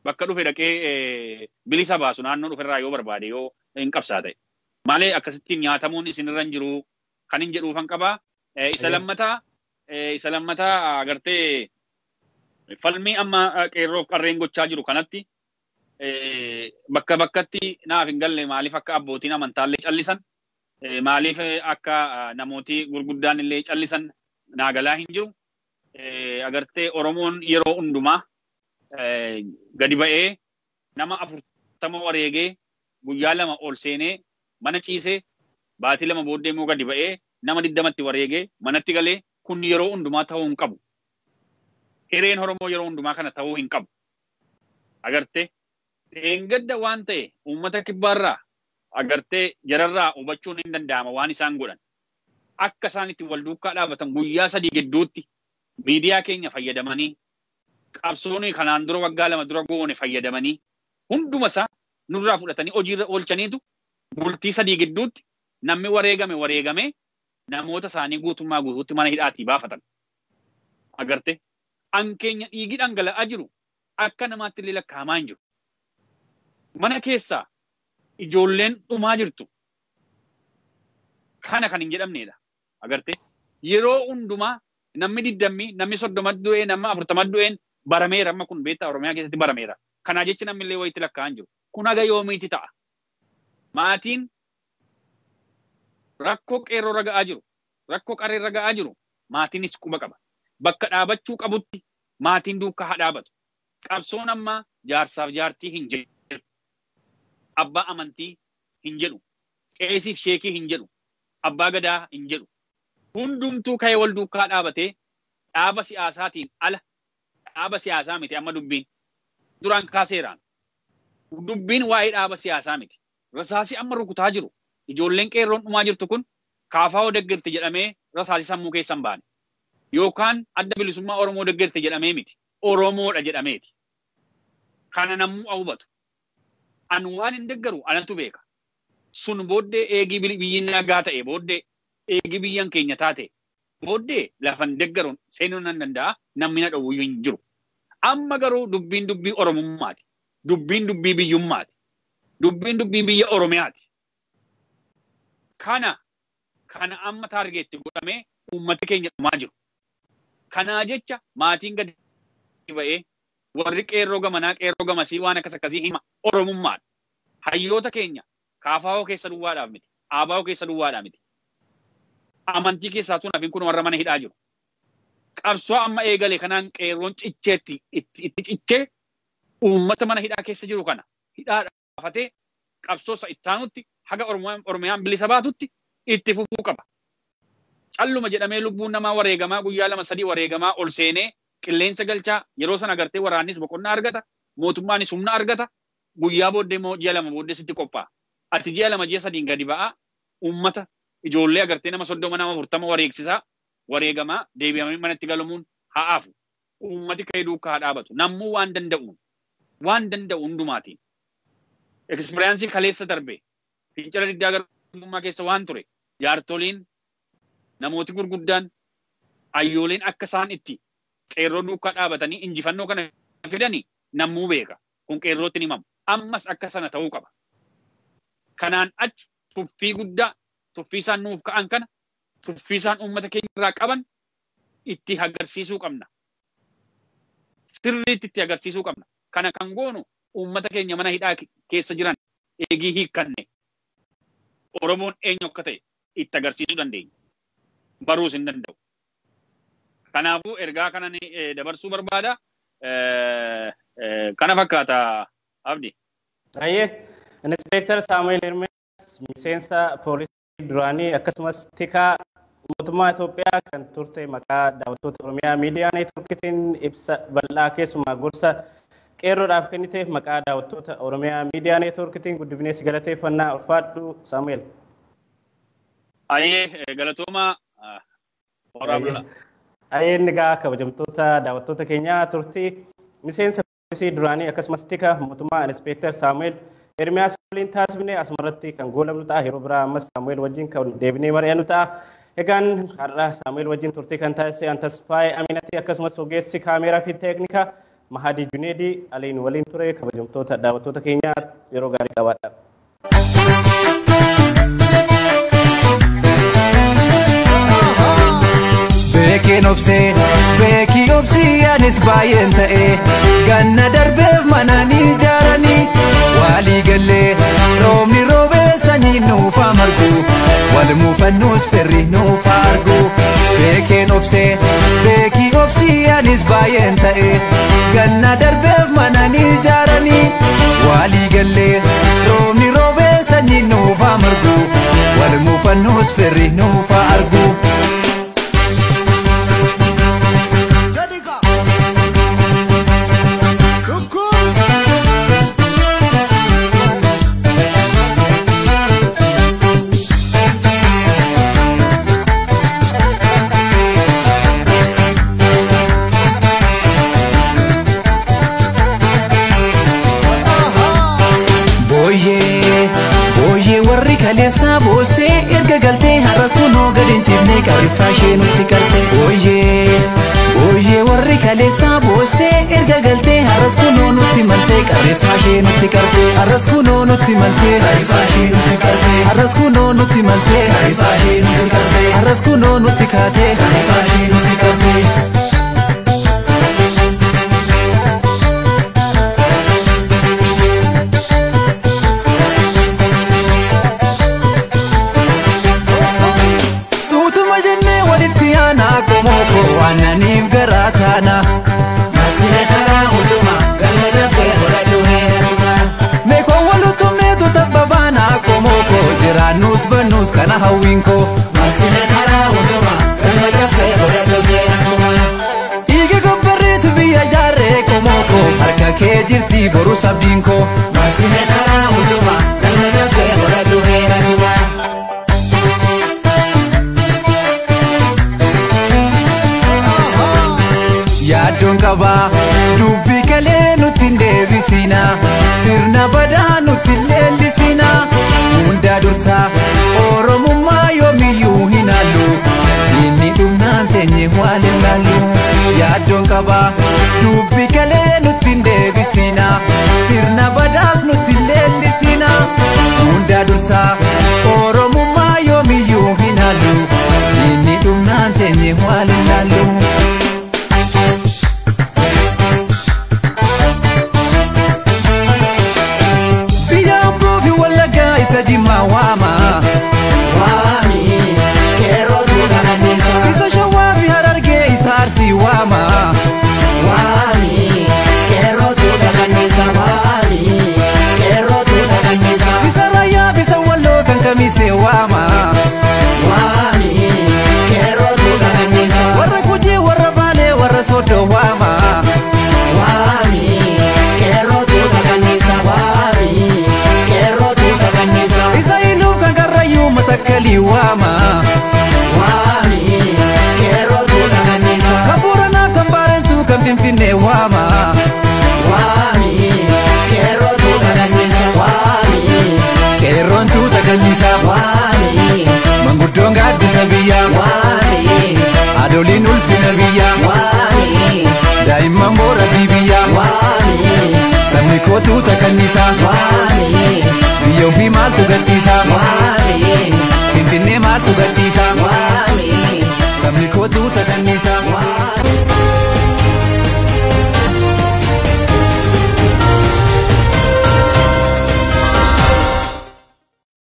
Bakka dhufe dhaqee bilisa baasu naannoo dhuferraa yoo barbaade yoo hin qabsaa ta'e. Malee akkasittiin nyaatamuun isinirra hin jiru kan hin jedhuufan qabaa. Isa lammataa agartee falmii amma qeerroof qarreen gochaa jiru kanatti bakka bakkatti naaf hin galle maaliif akka abbootiin amantaallee callisan maaliif akka namooti gurguddaan illee callisan naagalaa hin jiru. Agartee Oromoon yeroo hundumaa gadi ba'ee nama 40 wareegee guyyaa 2 ol seenee mana ciisee baatii 2 booddee immoo gadi ba'ee nama 20tti wareegee manatti galee kun yeroo hundumaa ta'uu hin qabu. Hireen Oromoo yeroo hundumaa kana ta'uu hin qabu. Agartee dheengadda waan ta'e uummata kibbaarraa agartee jararraa hubachuun hin danda'ama waan isaan godhan. Akka isaan itti wal duukaa dhaabatan guyyaa 3 gidduutti miidiyaa keenya fayyadamanii qabsoon kanaan dura waggaa 2 dura goone fayyadamanii hunduma isaa nurraa fudhatanii hojiirra oolchaniitu bultii 3 gidduutti namni wareegame wareegame namoota isaanii guutummaa guutuutti mana hidhaatii baafatan. Agartee an keenya dhiigi dhangala'aa jiru akka namaatti illee lakkaa'amaa hin jiru. Mana keessaa ijoolleen dhumaa jirtu kana kan hin jedhamnedha. Agartee yeroo hundumaa namni 20 namni 30 du'ee namni 40 du'een barameera amma kun beektaa Oromiyaa keessatti barameera. Kanaa jechi namni illee wayitti lakkaa'aa hin jiru. Kun haga yoomiitti ta'a? Maatiin rakkoo qeerroo raga'aa jiru, rakkoo qarree raga'aa jiru, maatiinis quba qaba. Bakka dhaabachuu qabutti maatiin duukaa haa dhaabatu. Qabsoon ammaa jaarsaaf jaartii hin jedhu. Abbaa amantii hin jedhu. Qeesiif sheekii hin jedhu. Abbaa gadaa hin jedhu. Hundumtuu ka'ee wal duukaa dhaabatee dhaaba siyaasaatiin ala dhaaba siyaasaa miti amma dubbiin. Duraan kaaseeraan. Dubbiin waa'ee dhaaba siyaasaa miti. Rasaasii amma rukutaa jiru. Ijoolleen qeerroon dhumaa jirtu kun KFO deeggarti jedhamee rasaasii sammuu keessa hin baane. Yookaan adda bilisummaa Oromoo deeggarti jedhamee miti. Oromoodha jedhameeti. Kana namuu hubatu. An waan hin deeggaru anatu beeka. Sun booddee eegii biyyi nagaa ta'e booddee eegii biyyan keenya taate booddee lafan deeggaruun seenuu nan danda'a namni na dhowwu hin jiru. Amma garuu dubbiin dubbii Oromummaati. Dubbiin dubbii biyyummaati. Dubbiin dubbii biyya Oromiyaati. Kana amma taargeetti godhamee uummati keenya dhumaa jiru. Kanaa jecha maatiin gadi ba'ee warri qeerroo gamanaa qeerroo gamasii waan akkas akkasii hima Oromummaadha. Hayyoota keenya KFO keessa duwwaadhaaf miti. ABO keessa duwwaadhaaf miti. Amantii keessaa tun hafin kun warra mana hidhaa jiru. Qabsoo amma eegale kanaan qeerroon cicheetti itti cichee uummata mana hidhaa keessa jiru kana hidhaa dhaafatee qabsoo isa ittaanutti haga Oromiyaan bilisa baatutti itti fufuu qaba. Calluma jedhamee lubbuun namaa wareegamaa guyyaa 2 3 wareegamaa ol seenee qilleensa galchaa yeroo sana agartee waraannis boqonnaa argata mootummaanis humna argata guyyaa booddee immoo ji'a 2 booddee sitti qophaa'a. Ati ji'a 2 ji'a 3 gadi ba'aa uummata ijoollee agartee nama 30 nama 40 wareegsisaa wareegamaa deebi'amee manatti galamuun haa hafu. Uummati ka'ee duukaa haa dhaabatu. Nammuu waan danda'uun waan danda'u hundumaatiin. Ekspiriyaansii kaleessa darbe fincila diddaa garbummaa keessa waan ture jaartoliin namooti gurguddaan ayyooleen akka isaan itti qeerroo duukaa dhaabatanii injifannoo kana fidanii nammuu beeka. Kun qeerrootti ni himamu. Ammas akka sana ta'uu qaba. Kanaan achi tuffii guddaa tuffii isaan nuuf ka'an kana tuffii isaan uummata keenya irraa qaban itti agarsiisuu qabna. Sirriitti itti agarsiisuu qabna. Kana kan goonu uummata keenya mana hidhaa keessa jiran eegii hiikkanne Oromoon eenyu akka ta'e itti agarsiisuu dandeenya. Baruus hin danda'u. Kanaafuu ergaa kana dabarsuu barbaada. Kana fakkaata Abdi. Ayyee Inspektar Saamu'eel Ermiyaas miseensa poolisii duraanii akkasumas tikaa mootummaa Itoophiyaa kan turte maqaa daawwattoota Oromiyaa Miidiyaa Neetwoorkiitiin ibsa bal'aa keessumaa gorsa qeerroodhaaf kenniteef maqaa daawwattoota Oromiyaa Miidiyaa Neetwoorkiitiin guddifnee si galateeffannaa ulfaadhu Saamu'eel. Ayyee galatooma horaa bulaa. Ayyee inni egaa kabajamtoota daawwattoota keenyaa turtii miseensa poolisii duraanii akkasumas tika mootummaa Inspektar Saamu'eel Ermiyaas waliin taasifne asumarratti kan goolabnu ta'a. Yeroo biraa ammas Saamu'eel wajjin kan deebinee mari'annu ta'a. Egaan har'a Saamu'eel wajjin turtii kan taasise Antasfaayee Aminati akkasumas ogeessi kaameeraa fi teeknikaa Mahadii Juneedii Aliin waliin ture. Kabajamtoota daawwattoota keenyaa yeroo gaarii qabaadha. Beekiin obsee, beekii obsii anis baay'een ta'ee ganna darbeef mana ni ijaaranii walii gallee roobni roobee sanyii nuuf haa margu wal muufannuus firri nuuf haa argu. Beekiin obsee, beekii obsii anis baay'een ta'ee ganna darbeef mana ni ijaaranii walii gallee roobni roobee sanyii nuuf haa margu wal muufannuus firri nuuf haa argu. Kaleessa boossee erga galtee har'as kunoo gad hin cifne qarriffaa ishee nutti qarte. Ooyyee ooyyee warri kaleessa boossee erga galtee har'as kunoo nutti maltee qarriffaa ishee nutti qarte. Har'as kunoo nutti maltee qarriffaa ishee nutti qarte. Har'as kunoo nutti maltee qarriffaa ishee nutti qarte. Har'as kunoo nutti kaatee qarriffaa ishee nutti qarte. Waananiif garaa taana. Masina karaa hundumaa galma dafee godhadhu heeratuma. Meekoo wal utubneetu tabba baana qomoo koo jiraannus bannus kana hawwiin koo. Masina karaa hundumaa galma dafee godhadhu seenatuma. Dhiiga gobbarreetu biyya ijaarree qomoo koo harka kee jirti boru sabdiin koo. Masina karaa hundumaa galma dafee godhadhu heeratuma. Yaaddoon qabaa dubbii kalee nutti hin deebisina sirna badaa nutti hin leellisina hunda dursaa oromummaa yoomiyyuu hin haallu inni dhumnaan teenye waan hin laallu. Yaaddoon qabaa dubbii kalee nutti hin deebisina sirna badaas nutti hin leellisina hunda dursaa oromummaa yoomiyyuu hin haallu inni dhumnaan teenye waan hin laallu. Isa jimmaa waama. Waami qeerroo tuuta kanniisa. Isa shawaa fi harargee isa arsii waama. Waami qeerroo tuuta kanniisa. Waami qeerroo tuuta kanniisa. Isa raayyaa fi isa walloo kan kamisee waama. Waami qeerroo tuuta kanniisa. Warra Gujii warra Baalee warra Sooddoo waama. Waami qeerroo tuuta kanniisa. Waami. Isa iluu kan karrayyuu matakkalii waama. Waami qeerroo tuuta kanniisa. Kan Booranaaf kan Baarentuu kan Finfinnee waama. Waami qeerroo tuuta kanniisa. Waami qeerroon tuuta kanniisa. Waami manguddoon gaaddisa biyyaa. Waami haadholiin ulfina biyyaa. Waami daa'imman boora biyyaa. Waami sabni koo tuuta kanniisa. Waami biyya ofii maaltu gadhiisa?